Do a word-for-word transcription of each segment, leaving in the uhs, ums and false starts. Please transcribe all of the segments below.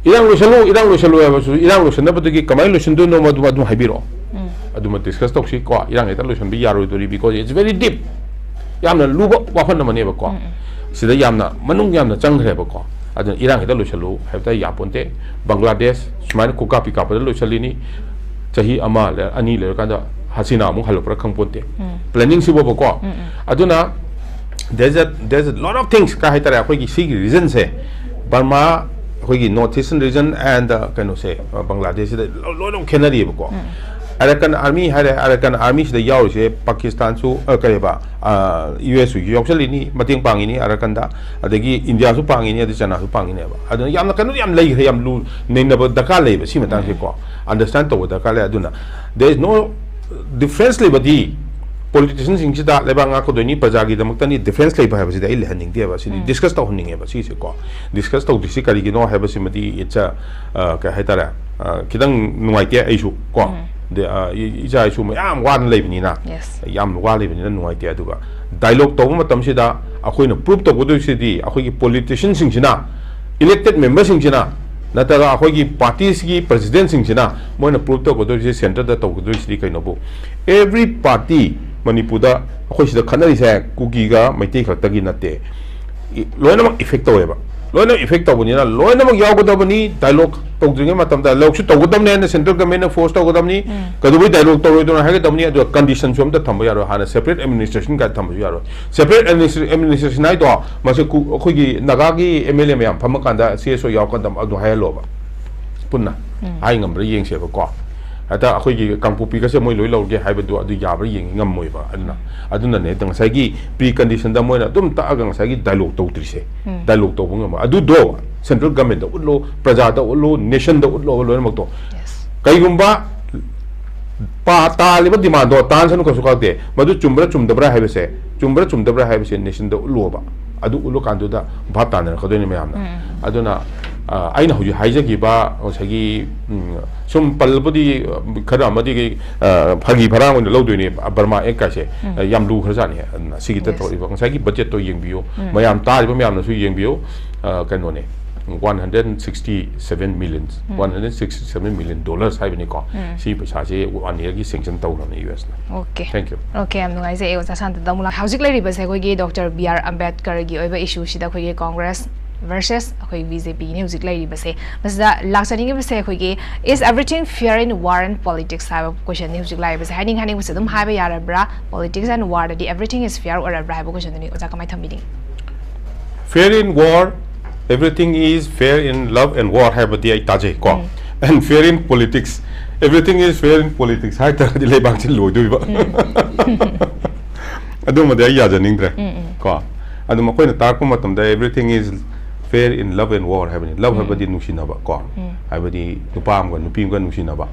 ꯏꯔꯥꯡ ꯂꯣꯏꯁꯜꯂꯨ, ꯏꯔꯥꯡ ꯂꯣꯏꯁꯜꯂꯨ ꯍꯥꯏꯕꯁꯨ, ꯏꯔꯥꯡ ꯂꯣꯏꯁꯟꯅꯕꯗꯨꯒꯤ ꯀꯃꯥꯏꯅ ꯂꯣꯏꯁꯟꯗꯣꯏꯅꯣ, ꯃꯗꯨ ꯑꯗꯨꯝ ꯍꯥꯏꯕꯤꯔꯛꯑꯣ꯫ ꯑꯗꯨꯃ ꯗꯤꯁꯀꯁ ꯇꯧꯁꯤ ꯀꯣ꯫ ꯏꯔꯥꯡ ꯍꯦꯛꯇ ꯂꯣꯏꯁꯟꯕ ꯌꯥꯔꯣꯏꯗꯣꯔꯤ, because it's very deep. ꯌꯥꯝꯅ ꯂꯨꯕ ꯋꯥꯐꯝ ꯑꯃꯅꯦꯕꯀꯣ꯫ ꯁꯤꯗ ꯌꯥꯝꯅ ꯃꯅꯨꯡ ꯌꯥꯝꯅ ꯆꯪꯈ꯭ꯔꯦꯕꯀꯣ꯫ ꯑꯗꯨꯅ ꯏꯔꯥꯡ ꯍꯦꯛꯇ ꯂꯣꯏꯁꯜꯂꯨ ꯍꯥꯏꯕꯗ ꯌꯥꯄꯣꯟꯇꯦ꯫ ꯕꯪꯒ꯭ꯂꯥꯗꯦꯁ ꯁꯨꯃꯥꯏꯅ ꯀꯨꯞ ꯀꯥꯞꯄꯤ ꯀꯥꯞꯄꯗ ꯂꯣꯏꯁꯜꯂꯤꯅꯤ꯫ ꯆꯍꯤ ꯑꯃ ꯂꯩ-, ꯑꯅꯤ ꯂꯩꯔꯀꯥꯟꯗ ꯍꯁꯤꯅꯥ ꯑꯃꯨꯛ ꯍꯜꯂꯛꯄ꯭ꯔꯥ ꯈꯪꯄꯣꯟꯇꯦ꯫ ꯄ꯭ꯂꯦꯅꯤꯡꯁꯤꯕꯣꯕꯀꯣ꯫ ꯑꯗꯨꯅ there's a, there's a lot of things ꯀꯥ ꯍꯥꯏꯇꯥꯔꯦ, ꯑꯩꯈꯣꯏꯒꯤ ꯁꯤꯒꯤ ꯔꯤꯖꯟꯁꯦ, ꯕꯔꯃꯥ, ꯑꯩꯈꯣꯏꯒꯤ North Eastern region and, uh, ꯀꯩꯅꯣꯁꯦ, uh, ꯕꯪꯒ꯭ꯂꯥꯗꯦꯁꯁꯤꯗ ꯂꯣ-, ꯂꯣꯏꯅꯃꯛ ꯈꯦꯠꯅꯔꯤꯕꯀꯣ꯫ ꯑꯔꯀꯟ ꯑꯥꯔꯃꯤ ꯍꯥꯏꯔꯦ, ꯑꯔꯀꯟ ꯑꯥꯔꯃꯤꯁꯤꯗ ꯌꯥꯎꯔꯤꯁꯦ ꯄꯥꯀꯤꯁꯇꯥꯟꯁꯨ, ꯑ, ꯀꯩꯕ, ꯑ, ꯌꯨ ꯑꯦꯁꯁꯨ ꯌꯥꯎꯁꯜꯂꯤꯅꯤ, ꯃꯇꯦꯡ ꯄꯥꯡꯉꯤꯅꯤ ꯑꯔꯀꯟꯗ, ꯑꯗꯒꯤ ꯏꯟꯗꯤꯌꯥꯁꯨ ꯄꯥꯡꯉꯤꯅꯤ, ꯑꯗꯩ ꯆꯥꯏꯅꯥꯁꯨ ꯄꯥꯡꯉꯤꯅꯦꯕ꯫ ꯑꯗꯨꯅ ꯌꯥꯝꯅ ꯀꯩꯅꯣ ꯌꯥꯝ ꯂꯩꯈ꯭ꯔꯦ, ꯌꯥꯝ ꯂꯨ ꯅꯩꯅꯕ ꯗꯔꯀꯥꯔ ꯂꯩꯌꯦꯕ ꯁꯤ ꯃꯇꯥꯡꯁꯦꯀꯣ꯫ Understand ꯇꯧꯕ ꯗꯔꯀꯥꯔ ꯂꯩ꯫ ꯑꯗꯨꯅ there is no difference ꯂꯩꯕꯗꯤ ꯄꯣꯂꯤꯇꯤꯁꯤꯌꯟꯁꯤꯡꯁꯤꯗ ꯂꯩꯕꯥꯛ ꯉꯥꯛꯀꯗꯣꯏꯅꯤ, ꯄ꯭ꯔꯖꯥꯒꯤꯗꯃꯛꯇꯅꯤ, ꯗꯤꯐ꯭ꯔꯦꯟꯁ ꯂꯩꯕ ꯍꯥꯏꯕꯁꯤꯗꯤ ꯑꯩ ꯂꯩꯍꯟꯅꯤꯡꯗꯦꯕ꯫ ꯁꯤꯗꯤ ꯗꯤꯁꯀꯁ ꯇꯧꯍꯟꯅꯤꯡꯉꯦꯕ ꯁꯤꯁꯦꯀꯣ꯫ ꯗꯤꯁꯀꯁ ꯇꯧꯗ꯭ꯔꯤꯁꯤ ꯀꯔꯤꯒꯤꯅꯣ ꯍꯥꯏꯕꯁꯤꯃꯗꯤ it's a, ꯑ, ꯀꯩ ꯍꯥꯏꯇꯥꯔꯦ, ꯑ, ꯈꯤꯇꯪ ꯅꯨꯡꯉꯥꯏꯇꯦ ꯑꯩꯁꯨ ꯀꯣ꯫ ꯑꯗꯩ, ꯑ, ꯏ-, ꯏꯆꯥ ꯏꯁꯨ ꯃꯌꯥꯝ ꯋꯥꯅ ꯂꯩꯕꯅꯤꯅ, ꯌꯥꯝ ꯋꯥ ꯂꯩꯕꯅꯤꯅ ꯅꯨꯡꯉꯥꯏꯇꯦ꯫ ꯑꯗꯨꯒ ꯗꯥꯏꯂꯣꯒ ꯇꯧꯕ ꯃꯇꯝꯁꯤꯗ ꯑꯩꯈꯣꯏꯅ ꯄ꯭ꯔꯨꯞ ꯇꯧꯒꯗꯣꯏꯁꯤꯗꯤ ꯑꯩꯈꯣꯏꯒꯤ ꯄꯣꯂꯤꯇꯤꯁꯤꯌꯟꯁꯤꯡꯁꯤꯅ, ꯏꯂꯦꯛꯇꯦꯗ ꯃꯦꯝꯕꯔꯁꯤꯡꯁꯤꯅ, ꯅꯠꯇ꯭ꯔꯒ ꯑꯩꯈꯣꯏꯒꯤ ꯄꯥꯔꯇꯤꯁꯤꯒꯤ ꯄ꯭ꯔꯁꯤꯗꯦꯟꯁꯤꯡꯁꯤꯅ ꯃꯣꯏꯅ ꯄ꯭ꯔꯨꯞ ꯇꯧꯒꯗꯣꯏꯁꯦ, ꯁꯦꯟꯇꯔꯗ ꯇꯧꯒꯗꯣꯏꯁꯤꯗꯤ ꯀꯩꯅꯣꯕꯨ, every party ꯃꯅꯤꯄꯨꯔꯗ ꯑꯩꯈꯣꯏ ꯁꯤꯗ ꯈꯠꯅꯔꯤꯁꯦ ꯀꯨꯀꯤꯒ ꯃꯩꯇꯩ ꯈꯛꯇꯒꯤ ꯅꯠꯇꯦ꯫ ꯏ-, ꯂꯣꯏꯅꯃꯛ ꯏꯐꯦꯛ ꯇꯧꯋꯦꯕ꯫ ꯂꯣꯏꯅꯃꯛ ꯏꯐꯦꯛ ꯇꯧꯕꯅꯤꯅ ꯂꯣꯏꯅꯃꯛ ꯌꯥꯎꯒꯗꯕꯅꯤ꯫ ꯗꯥꯏꯂꯣꯒ ꯇꯧꯗ꯭ꯔꯤꯉꯩ ꯃꯇꯝꯗ ꯗꯥꯏꯂꯣꯒꯁꯨ ꯇꯧꯒꯗꯕꯅꯤ ꯍꯥꯏꯅ ꯁꯦꯟꯇ꯭ꯔꯦꯜ ꯒꯃꯦꯟꯅ ꯐꯣꯔꯁ ꯇꯧꯒꯗꯕꯅꯤ꯫ ꯀꯩꯗꯧꯕꯩ ꯗꯥꯏꯂꯣꯒ ꯇꯧꯔꯣꯏꯗꯣꯏꯅꯣ ꯍꯥꯏꯒꯗꯕꯅꯤ꯫ ꯑꯗꯨꯒ ꯀꯟꯗꯤꯁꯟꯁꯨ ꯑꯝꯇ ꯊꯝꯕ ꯌꯥꯔꯣꯏ꯫ ꯍꯥꯟꯅ ꯁꯦꯄꯔꯦꯠ ꯑꯦꯗꯃꯤꯅꯤꯁꯇ꯭ꯔꯦꯁꯟ ꯀꯥꯏꯅ ꯊꯝꯕꯁꯨ ꯌꯥꯔꯣꯏ꯫ ꯁꯦꯄꯔꯦꯠ ꯑꯦꯗꯃꯤꯅꯤꯁꯇ꯭ꯔꯦꯁꯟ ꯍꯥꯏꯗꯣ, ꯃꯁꯤ ꯀꯨ-, ꯑꯩꯈꯣꯏꯒꯤ ꯅꯥꯒꯥꯒꯤ ꯑꯦꯝ ꯑꯦꯜ ꯑꯦ ꯃꯌꯥꯝ ꯐꯝꯃꯀꯥꯟꯗ ꯁꯤ ꯑꯦꯁ ꯑꯣ ꯌꯥꯎꯔꯀꯥꯟꯗ ꯑꯗꯨ ꯍꯥꯏꯍꯜꯂꯣꯕ꯫ ꯄꯨꯟꯅ ꯍꯥꯏ ꯉꯝꯕ꯭ꯔꯥ ꯌꯦꯡꯁꯦꯕꯀꯣ꯫ ꯍꯦꯛꯇ ꯑꯩꯈꯣꯏꯒꯤ ꯀꯥꯡꯄꯣꯛꯄꯤꯒꯁꯦ ꯃꯣꯏ ꯂꯣꯏ ꯂꯧꯔꯒꯦ ꯍꯥꯏꯕꯗꯨ ꯑꯗꯨ ꯌꯥꯕ꯭ꯔꯥ ꯌꯦꯡꯉꯤ, ꯉꯝꯃꯣꯏꯕ꯫ ꯑꯗꯨꯅ, ꯑꯗꯨꯅꯅꯦ ꯍꯦꯛꯇ ꯉꯁꯥꯏꯒꯤ ꯄ꯭ꯔꯤ ꯀꯟꯗꯤꯁꯟꯗ ꯃꯣꯏꯅ ꯑꯗꯨꯝ ꯇꯛꯑꯒ ꯉꯁꯥꯏꯒꯤ ꯗꯥꯏꯂꯣꯒ ꯇꯧꯗ꯭ꯔꯤꯁꯦ꯫ ꯗꯥꯏꯂꯣꯒ ꯇꯧꯕ ꯉꯝꯃꯣꯏ꯫ ꯑꯗꯨꯗꯣ ꯁꯦꯟꯇ꯭ꯔꯦꯜ ꯒꯃꯦꯟꯗ ꯎꯠꯂꯣ, ꯄ꯭ꯔꯖꯥꯗ ꯎꯠꯂꯣ, ꯅꯦꯁꯟꯗ ꯎꯠꯂꯣ ꯂꯣꯏꯅꯃꯛꯇꯣ꯫ ꯀꯩꯒꯨꯝꯕ ꯄꯥ-, ꯇꯥꯜꯂꯤꯕ ꯗꯤꯃꯥꯟꯗꯣ ꯇꯥꯟꯁꯅꯨ ꯀꯩꯁꯨ ꯀꯥꯏꯗꯦ꯫ ꯃꯗꯨ ꯆꯨꯝꯕ꯭ꯔꯥ ꯆꯨꯝꯗꯕ꯭ꯔꯥ ꯍꯥꯏꯕꯁꯦ, ꯆꯨꯝꯕ꯭ꯔꯥ ꯆꯨꯝꯗꯕ꯭ꯔꯥ ꯍꯥꯏꯕꯁꯦ ꯅꯦꯁꯟꯗ ꯎꯠꯂꯣꯕ꯫ ꯑꯗꯨ ꯎꯠꯂꯀꯥꯟꯗꯨꯗ ꯚꯥꯞ ꯇꯥꯅꯔꯛꯀꯗꯣꯏꯅꯤ ꯃꯌꯥꯝꯅ꯫ ꯑꯗꯨꯅ, ꯑ, ꯑꯩꯅ ꯍꯧꯖꯤꯛ ꯍꯥꯏꯖꯈꯤꯕ ꯉꯁꯥꯏꯒꯤ, ꯎꯝ, ꯁꯨꯝ ꯄꯜꯂꯕꯨꯗꯤ, ꯑ, ꯈꯔ ꯑꯃꯗꯤ, ꯑ, ꯐꯥꯒꯤ ꯐꯔꯥꯡ ꯑꯣꯏꯅ ꯂꯧꯗꯣꯏꯅꯦ, ꯕꯔꯃꯥ ꯑꯦꯛ ꯀꯥꯏꯁꯦ꯫ ꯑ, ꯌꯥꯝ ꯂꯨꯈ꯭ꯔꯖꯥꯠꯅꯤ꯫ ꯑꯗꯨꯅ ꯁꯤꯒꯤꯗ ꯇꯧꯔꯤꯕ ꯉꯁꯥꯏꯒꯤ ꯕꯖꯦꯠꯇꯣ ꯌꯦꯡꯕꯤꯌꯨ꯫ ꯃꯌꯥꯝ ꯇꯥꯔꯤꯕ ꯃꯌꯥꯝꯅꯁꯨ ꯌꯦꯡꯕꯤꯌꯨ꯫ ꯑ, ꯀꯩꯅꯣꯅꯦ꯫ one hundred sixty seven million, one hundred sixty seven million dollars ꯍꯥꯏꯕꯅꯤꯀꯣ꯫ ꯁꯤ ꯄꯩꯁꯥꯁꯦ one year ꯒꯤ sanction ꯇꯧꯈ꯭ꯔꯕꯅꯤ ꯌꯨ ꯑꯦꯁꯅ꯫ Okay. Thank you. Okay, ꯌꯥꯝ ꯅꯨꯡꯉꯥꯏꯖꯩ ꯑꯩ ꯑꯣꯖꯥ ꯁꯥꯟꯇꯗ ꯑꯃꯨꯛ ꯂꯥꯛ-, ꯍꯧꯖꯤꯛ ꯂꯩꯔꯤꯕꯁꯦ ꯑꯩꯈꯣꯏꯒꯤ ꯗꯣꯛꯇꯔ ꯕꯤ ꯑꯥꯔ ꯑꯝꯕꯦꯗꯀꯔꯒꯤ ꯑꯣꯏꯕ ꯏꯁꯨꯁꯤꯗ ꯑꯩꯈꯣꯏꯒꯤ ꯀꯣꯡꯒ꯭ꯔꯦꯁ versus ꯑꯩꯈꯣꯏ ꯕꯤ ꯖꯦ ꯄꯤꯅꯤ ꯍꯧꯖꯤꯛ ꯂꯩꯔꯤꯕꯁꯦ꯫ ꯃꯁꯤꯗ ꯂꯥꯛꯆꯅꯤꯡꯉꯤꯕꯁꯦ ꯑꯩꯈꯣꯏꯒꯤ, is everything fair in war and politics ꯍꯥꯏꯕ question ꯅꯤ ꯍꯧꯖꯤꯛ ꯂꯥꯛꯏꯕꯁꯦ꯫ ꯍꯥꯏꯅꯤꯡ ꯍꯥꯏꯅꯤꯡꯕꯁꯦ ꯑꯗꯨꯝ ꯍꯥꯏꯕ ꯌꯥꯔꯕ꯭ꯔꯥ? Politics and war ꯗꯗꯤ everything is fair ꯑꯣꯏꯔꯕ꯭ꯔꯥ ꯍꯥꯏꯕ question ꯗꯨꯅꯤ꯫ ꯑꯣꯖꯥ ꯀꯃꯥꯏꯅ ꯊꯝꯕꯤꯅꯤꯡꯉꯤ? Fair in war, everything is fair in love and war ꯍꯥꯏꯕꯗꯤ ꯑꯩ ꯇꯥꯖꯩ ꯀꯣ꯫ And fair in politics, everything is fair in politics ꯍꯥꯏ ꯇꯥꯔꯒꯗꯤ ꯂꯩꯕꯥꯛꯁꯤ ꯂꯣꯏꯗꯣꯏꯕ꯫ ꯑꯗꯨꯃꯗꯤ ꯑꯩ ꯌꯥꯖꯅꯤꯡꯗ꯭ꯔꯦ ꯀꯣ꯫ ꯑꯗꯨ ꯃꯈꯣꯏꯅ ꯇꯥꯛꯄ ꯃꯇꯝꯗ everything is fair in love and war ꯍꯥꯏꯕꯅꯤ꯫ Love ꯍꯥꯏꯕꯗꯤ ꯅꯨꯡꯁꯤꯅꯕ ꯀꯣ꯫ ꯍꯥꯏꯕꯗꯤ ꯅꯨꯄꯥ ꯑꯃꯒ ꯅꯨꯄꯤ ꯑꯃꯒ ꯅꯨꯡꯁꯤꯅꯕ꯫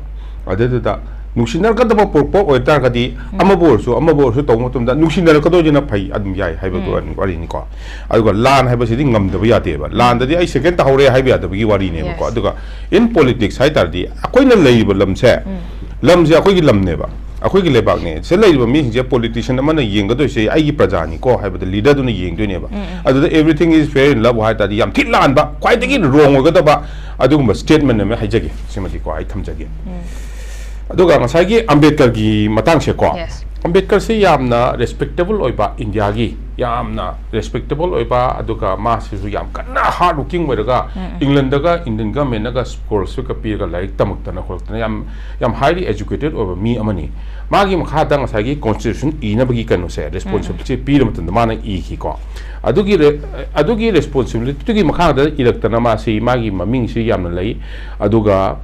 ꯑꯗꯨꯗꯨꯗ ꯅꯨꯡꯁꯤꯅꯔꯛꯀꯗꯕ ꯄꯣꯛꯄ ꯑꯣꯏꯇꯥꯔꯒꯗꯤ ꯑꯃꯕꯨ ꯑꯣꯏꯔꯁꯨ ꯑꯃꯕꯨ ꯑꯣꯏꯔꯁꯨ ꯇꯧꯕ ꯃꯇꯝꯗ ꯅꯨꯡꯁꯤꯅꯔꯛꯀꯗꯣꯏꯁꯤꯅ ꯐꯩ, ꯑꯗꯨꯝ ꯌꯥꯏ ꯍꯥꯏꯕꯒꯤ ꯋꯥꯔꯤ-, ꯋꯥꯔꯤꯅꯤꯀꯣ꯫ ꯑꯗꯨꯒ ꯂꯥꯟ ꯍꯥꯏꯕꯁꯤꯗꯤ ꯉꯝꯗꯕ ꯌꯥꯗꯦꯕ꯫ ꯂꯥꯟꯗꯗꯤ ꯑꯩ second ꯇꯥꯍꯧꯔꯦ ꯍꯥꯏꯕ ꯌꯥꯗꯕꯒꯤ ꯋꯥꯔꯤꯅꯦꯕꯀꯣ꯫ Yes. ꯑꯗꯨꯒ in politics ꯍꯥꯏ ꯇꯥꯔꯗꯤ ꯑꯩꯈꯣꯏꯅ ꯂꯩꯔꯤꯕ ꯂꯝꯁꯦ, ꯂꯝꯁꯦ ꯑꯩꯈꯣꯏꯒꯤ ꯂꯝꯅꯦꯕ, ꯑꯩꯈꯣꯏꯒꯤ ꯂꯩꯕꯥꯛꯅꯦ꯫ ꯁꯤꯗ ꯂꯩꯔꯤꯕ ꯃꯤꯁꯤꯡꯁꯦ politician ꯑꯃꯅ ꯌꯦꯡꯒꯗꯣꯏꯁꯦ ꯑꯩꯒꯤ ꯄ꯭ꯔꯖꯥꯅꯤꯀꯣ ꯍꯥꯏꯕꯗ leader ꯗꯨꯅ ꯌꯦꯡꯗꯣꯏꯅꯦꯕ꯫ ꯑꯗꯨꯗ everything is fair in love ꯍꯥꯏ ꯇꯥꯔꯗꯤ ꯌꯥꯝ ꯊꯤ ꯂꯥꯟꯕ, ꯈ꯭ꯋꯥꯏꯗꯒꯤ wrong ꯑꯣꯏꯒꯗꯕ ꯑꯗꯨꯒꯨꯝꯕ statement ꯑꯃ ꯍꯥꯏꯖꯒꯦ꯫ ꯁꯤꯃꯗꯤꯀꯣ ꯑꯩ ꯊꯝꯖꯒꯦ꯫ ꯑꯗꯨꯒ ꯉꯁꯥꯏꯒꯤ ꯑꯝꯕꯦꯗꯀꯔꯒꯤ ꯃꯇꯥꯡꯁꯦꯀꯣ, Yes. ꯑꯝꯕꯦꯗꯀꯔꯁꯤ ꯌꯥꯝꯅ respectable ꯑꯣꯏꯕ, ꯏꯟꯗꯤꯌꯥꯒꯤ ꯌꯥꯝꯅ respectable ꯑꯣꯏꯕ, ꯑꯗꯨꯒ ꯃꯥꯁꯤꯁꯨ ꯌꯥꯝ ꯀꯟꯅ hard working ꯑꯣꯏꯔꯒ, ꯏꯪꯂꯟꯗꯒ Indian government ꯅꯒ scholarship ꯀ ꯄꯤꯔꯒ ꯂꯥꯏꯔꯤꯛ ꯇꯝꯃꯛꯇꯅ ꯈꯣꯠꯂꯛꯇꯅ ꯌꯥꯝ, ꯌꯥꯝ highly educated ꯑꯣꯏꯕ ꯃꯤ ꯑꯃꯅꯤ꯫ ꯃꯥꯒꯤ ꯃꯈꯥꯗ ꯉꯁꯥꯏꯒꯤ constitution ꯏꯅꯕꯒꯤ ꯀꯩꯅꯣꯁꯦ, responsibility ꯁꯦ ꯄꯤꯔ ꯃꯇꯝꯗ ꯃꯥꯅ ꯏꯈꯤꯀꯣ꯫ ꯑꯗꯨꯒꯤ re-, ꯑꯗꯨꯒꯤ responsibility ꯗꯨꯒꯤ ꯃꯈꯥꯗ ꯏꯔꯛꯇꯅ ꯃꯥꯁꯤ, ꯃꯥꯒꯤ ꯃꯃꯤꯡꯁꯤ ꯌꯥꯝꯅ ꯂꯩ꯫ ꯑꯗꯨꯒ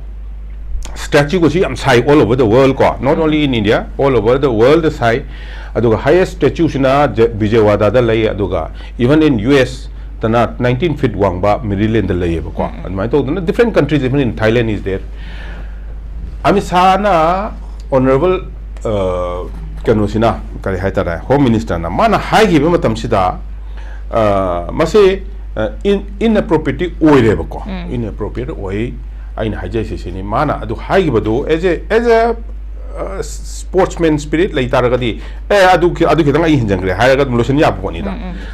statue ꯒꯁꯤ ꯌꯥꯝ ꯁꯥꯏ all over the world ꯀꯣ, not only in India, all over the world ꯁꯥꯏ꯫ ꯑꯗꯨꯒ highest statue ꯁꯤꯅ ꯖ-, ꯕꯤꯖꯌꯋꯥꯗꯥꯗ ꯂꯩ, ꯑꯗꯨꯒ even in ꯌꯨ ꯑꯦꯁ ꯇꯅ nineteen feet ꯋꯥꯡꯕ ꯃꯦꯔꯤꯂꯦꯟꯗ ꯂꯩꯌꯦꯕꯀꯣ꯫ ꯑꯗꯨꯃꯥꯏꯅ ꯇꯧꯗꯅ different countries, even in Thailand is there. Amit ꯁꯥꯍꯅ honourable, ꯑ, ꯀꯩꯅꯣꯁꯤꯅ, ꯀꯔꯤ ꯍꯥꯏꯇꯥꯔꯦ, Home Minister ꯅ ꯃꯥꯅ ꯍꯥꯏꯈꯤꯕ ꯃꯇꯝꯁꯤꯗ, ꯑ, ꯃꯁꯤ, ꯑ, in-, inappropriate ꯑꯣꯏꯔꯦꯕꯀꯣ꯫ Inappropriate ꯑꯣꯏ꯫ ꯑꯩꯅ ꯍꯥꯏꯖꯔꯤꯁꯦ ꯁꯤꯅꯤ, ꯃꯥꯅ ꯑꯗꯨ ꯍꯥꯏꯈꯤꯕꯗꯨ as a, as a, sportsman spirit ꯂꯩ ꯇꯥꯔꯒꯗꯤ, ꯑꯦ, ꯑꯗꯨ ꯈꯤ- ꯑꯗꯨ ꯈꯤꯇꯪ ꯑꯩ ꯍꯦꯟꯖꯟꯈ꯭ꯔꯦ ꯍꯥꯏꯔꯒ ꯑꯗꯨꯝ ꯂꯣꯏꯁꯤꯟ ꯌꯥꯕ ꯄꯣꯠꯅꯤꯗ꯫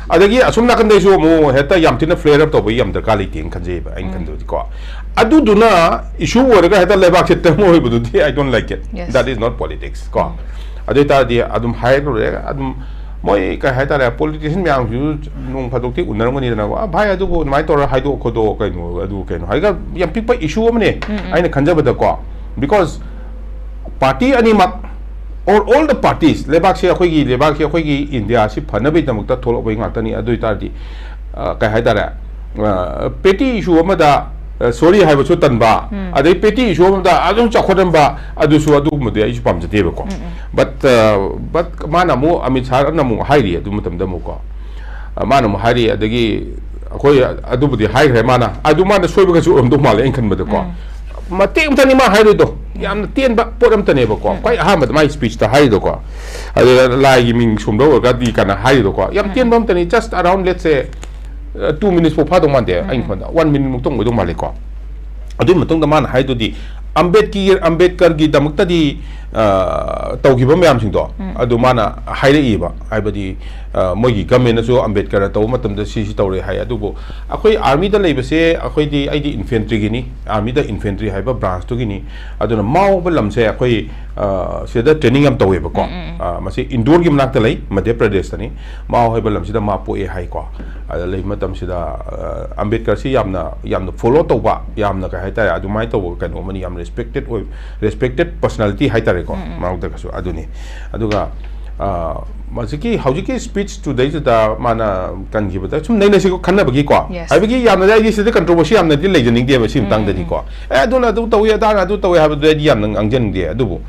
ꯑꯗꯒꯤ ꯑꯁꯨꯝ ꯅꯥꯀꯟꯗꯩꯁꯨ ꯑꯃꯨꯛ ꯍꯦꯛꯇ ꯌꯥꯝ ꯊꯤꯅ ꯐ꯭ꯂꯦꯌꯔ ꯑꯞ ꯇꯧꯕꯒꯤ ꯌꯥꯝ ꯗꯔꯀꯥꯔ ꯂꯩꯇꯦꯅ ꯈꯟꯖꯩꯕ, ꯑꯩꯅ ꯈꯟꯖꯕꯗꯤꯀꯣ꯫ ꯑꯗꯨꯗꯨꯅ ꯏꯁꯨ ꯑꯣꯏꯔꯒ ꯍꯦꯛꯇ ꯂꯩꯕꯥꯛꯁꯦ ꯇꯝ ꯑꯣꯏꯕꯗꯨꯗꯤ I don't like it. Yes. That is not politics ꯀꯣ꯫ ꯑꯗꯨ ꯑꯣꯏꯇꯥꯔꯗꯤ ꯑꯗꯨꯝ ꯍꯥꯏꯔꯨꯔꯦ, ꯑꯗꯨꯝ ꯃꯣꯏ ꯀꯩ ꯍꯥꯏꯇꯥꯔꯦ, ꯄꯣꯂꯤꯇꯤꯁꯤꯌꯟ ꯃꯌꯥꯝꯁꯤꯁꯨ ꯅꯣꯡ ꯐꯥꯗꯣꯛꯇꯤ ꯎꯅꯔꯝꯒꯅꯤꯗꯅꯀꯣ, "ꯑ, ꯚꯥꯏ, ꯑꯗꯨꯕꯨ ꯑꯗꯨꯃꯥꯏꯅ ꯇꯧꯔ ꯍꯥꯏꯗꯣꯛ ꯈꯣꯠꯇꯣꯛ ꯀꯩꯅꯣ ꯑꯗꯨ ꯀꯩꯅꯣ" ꯍꯥꯏꯔꯒ ꯌꯥꯝ ꯄꯤꯛꯄ ꯏꯁꯨ ꯑꯃꯅꯦ ꯑꯩꯅ ꯈꯟꯖꯕꯗꯀꯣ꯫ Because party ꯑꯅꯤꯃꯛ, or all the parties, ꯂꯩꯕꯥꯛꯁꯦ ꯑꯩꯈꯣꯏꯒꯤ, ꯂꯩꯕꯥꯛꯁꯦ ꯑꯩꯈꯣꯏꯒꯤ ꯏꯟꯗꯤꯌꯥꯁꯤ ꯐꯅꯕꯒꯤꯗꯃꯛꯇ ꯊꯣꯛꯂꯛꯄꯒꯤ ꯉꯥꯛꯇꯅꯤ꯫ ꯑꯗꯨ ꯑꯣꯏꯇꯥꯔꯗꯤ, ꯑ, ꯀꯩ ꯍꯥꯏꯇꯥꯔꯦ, ꯄꯦꯇꯤ ꯏꯁꯨ ꯑꯃꯗ ꯁꯣꯔꯤ ꯍꯥꯏꯕꯁꯨ ꯇꯟꯕ, ꯑꯗꯩ ꯄꯦꯇꯤ ꯏꯁꯨ ꯑꯃꯗ ꯑꯗꯨꯝ ꯆꯥꯎꯈꯠꯍꯟꯕ, ꯑꯗꯨꯁꯨ, ꯑꯗꯨꯒꯨꯝꯕꯗꯤ ꯑꯩꯁꯨ ꯄꯥꯝꯖꯗꯦꯕꯀꯣ꯫ But, ꯑ, but ꯃꯥꯅ ꯑꯃꯨꯛ, ꯑꯃꯤꯠ ꯁꯥꯍꯅ ꯑꯃꯨꯛ ꯍꯥꯏꯔꯤ ꯑꯗꯨ ꯃꯇꯝꯗ ꯑꯃꯨꯛꯀꯣ꯫ ꯑ, ꯃꯥꯅ ꯑꯃꯨꯛ ꯍꯥꯏꯔꯤ, ꯑꯗꯒꯤ ꯑꯩꯈꯣꯏ ꯑꯗꯨꯕꯨꯗꯤ ꯍꯥꯏꯈ꯭ꯔꯦ ꯃꯥꯅ꯫ ꯑꯗꯨ ꯃꯥꯅ ꯁꯣꯏꯕꯒꯁꯨ ꯑꯣꯏꯔꯝꯗꯧ ꯃꯥꯜꯂꯦ ꯑꯩꯅ ꯈꯟꯕꯗꯀꯣ꯫ ꯃꯇꯦꯛ ꯑꯃꯇꯅꯤ ꯃꯥ ꯍꯥꯏꯔꯣꯏꯗꯣ, ꯌꯥꯝꯅ ꯇꯦꯟꯕ ꯄꯣꯠ ꯑꯃꯇꯅꯦꯕꯀꯣ꯫ ꯈ꯭ꯋꯥꯏ ꯑꯍꯥꯟꯕꯗ ꯃꯥꯒꯤ ꯁ꯭ꯄꯤꯆꯇ ꯍꯥꯏꯔꯤꯗꯣꯀꯣ, ꯑꯗꯨꯗ "ꯂꯥꯏꯒꯤ ꯃꯤꯡ ꯁꯣꯝꯗ ꯑꯣꯏꯔꯒꯗꯤ" ꯀꯥꯏꯅ ꯍꯥꯏꯔꯤꯗꯣꯀꯣ, ꯌꯥꯝ ꯇꯦꯟꯕ ꯑꯃꯇꯅꯤ, just around, let's say, ꯑ, two minutes ꯐꯥꯎ ꯐꯥꯗꯧ ꯃꯥꯟꯗꯦ ꯑꯩꯅ ꯈꯟꯕꯗ, one minute ꯃꯨꯛꯇ ꯑꯣꯏꯗꯧ ꯃꯥꯜꯂꯦꯀꯣ꯫ ꯑꯗꯨꯒꯤ ꯃꯇꯨꯡꯗ ꯃꯥꯅ ꯍꯥꯏꯗꯨꯗꯤ, ꯑꯝꯕꯦꯗꯀꯤ-, ꯑꯝꯕꯦꯗꯀꯔꯒꯤꯗꯃꯛꯇꯗꯤ, ꯑ, ꯇꯧꯈꯤꯕ ꯃꯌꯥꯝꯁꯤꯡꯗꯣ, ꯑꯗꯨ ꯃꯥꯅ ꯍꯥꯏꯔꯛꯏꯕ, ꯍꯥꯏꯕꯗꯤ, ꯑ, ꯃꯣꯏꯒꯤ ꯒꯃꯦꯟꯅꯁꯨ ꯑꯝꯕꯦꯗꯀꯔꯅ ꯇꯧꯕ ꯃꯇꯝꯗ ꯁꯤ, ꯁꯤ ꯇꯧꯔꯦ ꯍꯥꯏ꯫ ꯑꯗꯨꯕꯨ ꯑꯩꯈꯣꯏ ꯑꯥꯔꯃꯤꯗ ꯂꯩꯕꯁꯦ, ꯑꯩꯈꯣꯏꯗꯤ, ꯑꯩꯗꯤ ꯏꯟꯐꯦꯟꯇ꯭ꯔꯤꯒꯤꯅꯤ, ꯑꯥꯔꯃꯤꯗ ꯏꯟꯐꯦꯟꯇ꯭ꯔꯤ ꯍꯥꯏꯕ ꯕ꯭ꯔꯥꯟꯁꯇꯨꯒꯤꯅꯤ꯫ ꯑꯗꯨꯅ ꯃꯥꯎ ꯍꯥꯏꯕ ꯂꯝꯁꯦ ꯑꯩꯈꯣꯏ, ꯑ, ꯁꯤꯗ ꯇ꯭ꯔꯦꯅꯤꯡ ꯌꯥꯝ ꯇꯧꯋꯦꯕꯀꯣ꯫ ꯑ, ꯃꯁꯤ ꯏꯟꯗꯣꯔꯒꯤ ꯃꯅꯥꯛꯇ ꯂꯩ, ꯃꯙ꯭ꯌ ꯄ꯭ꯔꯗꯦꯁꯇꯅꯤ꯫ ꯃꯥꯎ ꯍꯥꯏꯕ ꯂꯝꯁꯤꯗ ꯃꯥ ꯄꯣꯛꯑꯦ ꯍꯥꯏꯀꯣ꯫ ꯑꯗ ꯂꯩꯕ ꯃꯇꯝꯁꯤꯗ, ꯑ, ꯑꯝꯕꯦꯗꯀꯔꯁꯤ ꯌꯥꯝꯅ, ꯌꯥꯝꯅ ꯐꯣꯂꯣ ꯇꯧꯕ, ꯌꯥꯝꯅ, ꯀꯩ ꯍꯥꯏꯇꯥꯔꯦ, ꯑꯗꯨꯃꯥꯏꯅ ꯇꯧꯕ ꯀꯩꯅꯣ ꯑꯃꯅꯤ, ꯌꯥꯝ ꯔꯦꯁꯄꯦꯛꯇꯦꯠ ꯑꯣꯏ, ꯔꯦꯁꯄꯦꯛꯇꯦꯠ ꯄꯔꯁꯅꯦꯂꯤꯇꯤ ꯍꯥꯏꯇꯥꯔꯦꯀꯣ, ꯃꯥꯎꯗꯒꯁꯨ꯫ ꯑꯗꯨꯅꯤ꯫ ꯑꯗꯨꯒ, ꯑ, ꯍꯧꯖꯤꯛꯀꯤ, ꯍꯧꯖꯤꯛꯀꯤ ꯁ꯭ꯄꯤꯆꯇꯨꯗꯩꯗꯨꯗ ꯃꯥꯅ ꯀꯟꯈꯤꯕꯗ ꯁꯨꯝ ꯅꯩꯅꯁꯤꯀꯣ ꯈꯟꯅꯕꯒꯤꯀꯣ꯫ Yes. ꯍꯥꯏꯕꯗꯤ ꯌꯥꯝꯅꯗꯤ ꯑꯩꯗꯤ ꯁꯤꯗ ꯀꯟꯇ꯭ꯔꯣꯚꯔꯁꯤ ꯌꯥꯝꯅꯗꯤ ꯂꯩꯖꯅꯤꯡꯗꯦꯕ ꯁꯤ ꯃꯇꯥꯡꯗꯗꯤꯀꯣ꯫ "ꯑꯦ, ꯑꯗꯨꯅ ꯑꯗꯨ ꯇꯧꯏ, ꯑꯗꯥꯅ ꯑꯗꯨ ꯇꯧꯏ" ꯍꯥꯏꯕꯗꯨꯗꯤ ꯑꯩꯗꯤ ꯌꯥꯝꯅ ꯉꯥꯡꯖꯅꯤꯡꯗꯦ꯫ ꯑꯗꯨꯕꯨ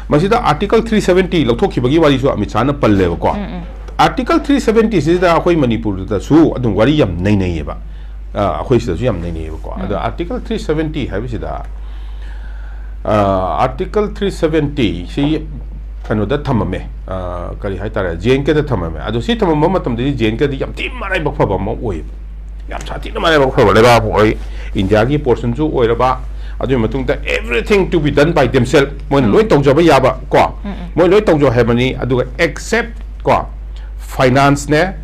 ꯃꯁꯤꯗ Article three seventy ꯂꯧꯊꯣꯛꯈꯤꯕꯒꯤ ꯋꯥꯔꯤꯁꯨ ꯑꯃꯤꯠ ꯁꯥꯍꯅ ꯄꯜꯂꯦꯕꯀꯣ꯫ Article three seventy ꯁꯤꯗ ꯑꯩꯈꯣꯏ ꯃꯅꯤꯄꯨꯔꯗꯁꯨ ꯑꯗꯨꯝ ꯋꯥꯔꯤ ꯌꯥꯝ ꯅꯩꯅꯩꯌꯦꯕ꯫ ꯑ, ꯑꯩꯈꯣꯏ ꯁꯤꯗꯁꯨ ꯌꯥꯝ ꯅꯩꯅꯩꯌꯦꯕꯀꯣ꯫ ꯑꯗꯣ Article three seventy ꯍꯥꯏꯕꯁꯤꯗ, ꯑ, Article three seventy ꯁꯤ ꯀꯩꯅꯣꯗ ꯊꯝꯃꯝꯃꯦ, ꯑ, ꯀꯔꯤ ꯍꯥꯏꯇꯥꯔꯦ, J and K ꯗ ꯊꯝꯃꯝꯃꯦ꯫ ꯑꯗꯣ ꯁꯤ ꯊꯝꯃꯝꯕ ꯃꯇꯝꯗꯗꯤ J and K ꯗꯤ ꯌꯥꯝ ꯊꯤ ꯃꯔꯥꯏꯕꯛ ꯐꯕ ꯑꯃ ꯑꯣꯏꯌꯦꯕ꯫ ꯌꯥꯝ ꯁꯥꯊꯤꯅ ꯃꯔꯥꯏꯕꯛ ꯐꯕ ꯂꯩꯕꯥꯛ ꯑꯃ ꯑꯣꯏ꯫ ꯏꯟꯗꯤꯌꯥꯒꯤ ꯄꯣꯔꯁꯟꯁꯨ ꯑꯣꯏꯔꯕ, ꯑꯗꯨꯒꯤ ꯃꯇꯨꯡꯗ everything to be done by themselves, ꯃꯣꯏꯅ ꯂꯣꯏ ꯇꯧꯖꯕ ꯌꯥꯕ ꯀꯣ, ꯃꯣꯏ ꯂꯣꯏ ꯇꯧꯖꯧ ꯍꯥꯏꯕꯅꯤ꯫ ꯑꯗꯨꯒ except ꯀꯣ, finance ꯅꯦ,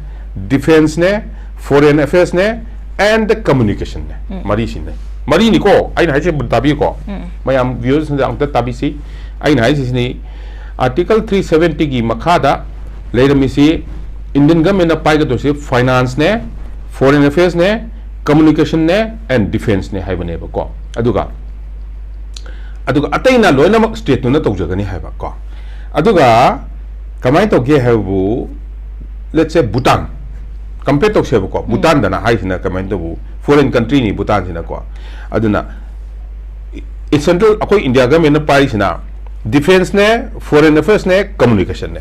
defence ꯅꯦ, foreign affairs ꯅꯦ, and the communication ꯅꯦ꯫ ꯃꯔꯤꯁꯤꯅꯦ, ꯃꯔꯤꯅꯤꯀꯣ ꯑꯩꯅ ꯍꯥꯏꯁꯦ, ꯇꯥꯕꯤꯌꯨꯀꯣ꯫ ꯃꯌꯥꯝ viewers ꯁꯤꯡꯗ ꯑꯝꯇ ꯇꯥꯕꯤꯁꯤ꯫ ꯑꯩꯅ ꯍꯥꯏꯁꯤꯁꯤꯅꯤ, Article three seventy ꯒꯤ ꯃꯈꯥꯗ ꯂꯩꯔꯝꯃꯤꯁꯤ, Indian government ꯅ ꯄꯥꯏꯒꯗꯧꯔꯤꯁꯤ finance ꯅꯦ, foreign affairs ꯅꯦ, communication ꯅꯦ, and defence ꯅꯦ ꯍꯥꯏꯕꯅꯦꯕꯀꯣ꯫ ꯑꯗꯨꯒ, ꯑꯗꯨꯒ ꯑꯇꯩꯅ ꯂꯣꯏꯅꯃꯛ state ꯇꯨꯅ ꯇꯧꯖꯒꯅꯤ ꯍꯥꯏꯕ ꯀꯣ꯫ ꯑꯗꯨꯒ ꯀꯃꯥꯏꯅ ꯇꯧꯒꯦ ꯍꯥꯏꯕꯕꯨ, let's say Bhutan compare ꯇꯧꯁꯦꯕꯀꯣ꯫ Bhutan ꯗꯅ ꯍꯥꯏꯁꯤꯅ ꯀꯃꯥꯏꯅ ꯇꯧꯕ, foreign country ꯅꯤ Bhutan ꯁꯤꯅꯀꯣ꯫ ꯑꯗꯨꯅ central, ꯑꯩꯈꯣꯏ India government ꯅ ꯄꯥꯏꯔꯤꯁꯤꯅ defence ꯅꯦ, foreign affairs ꯅꯦ, communication ꯅꯦ꯫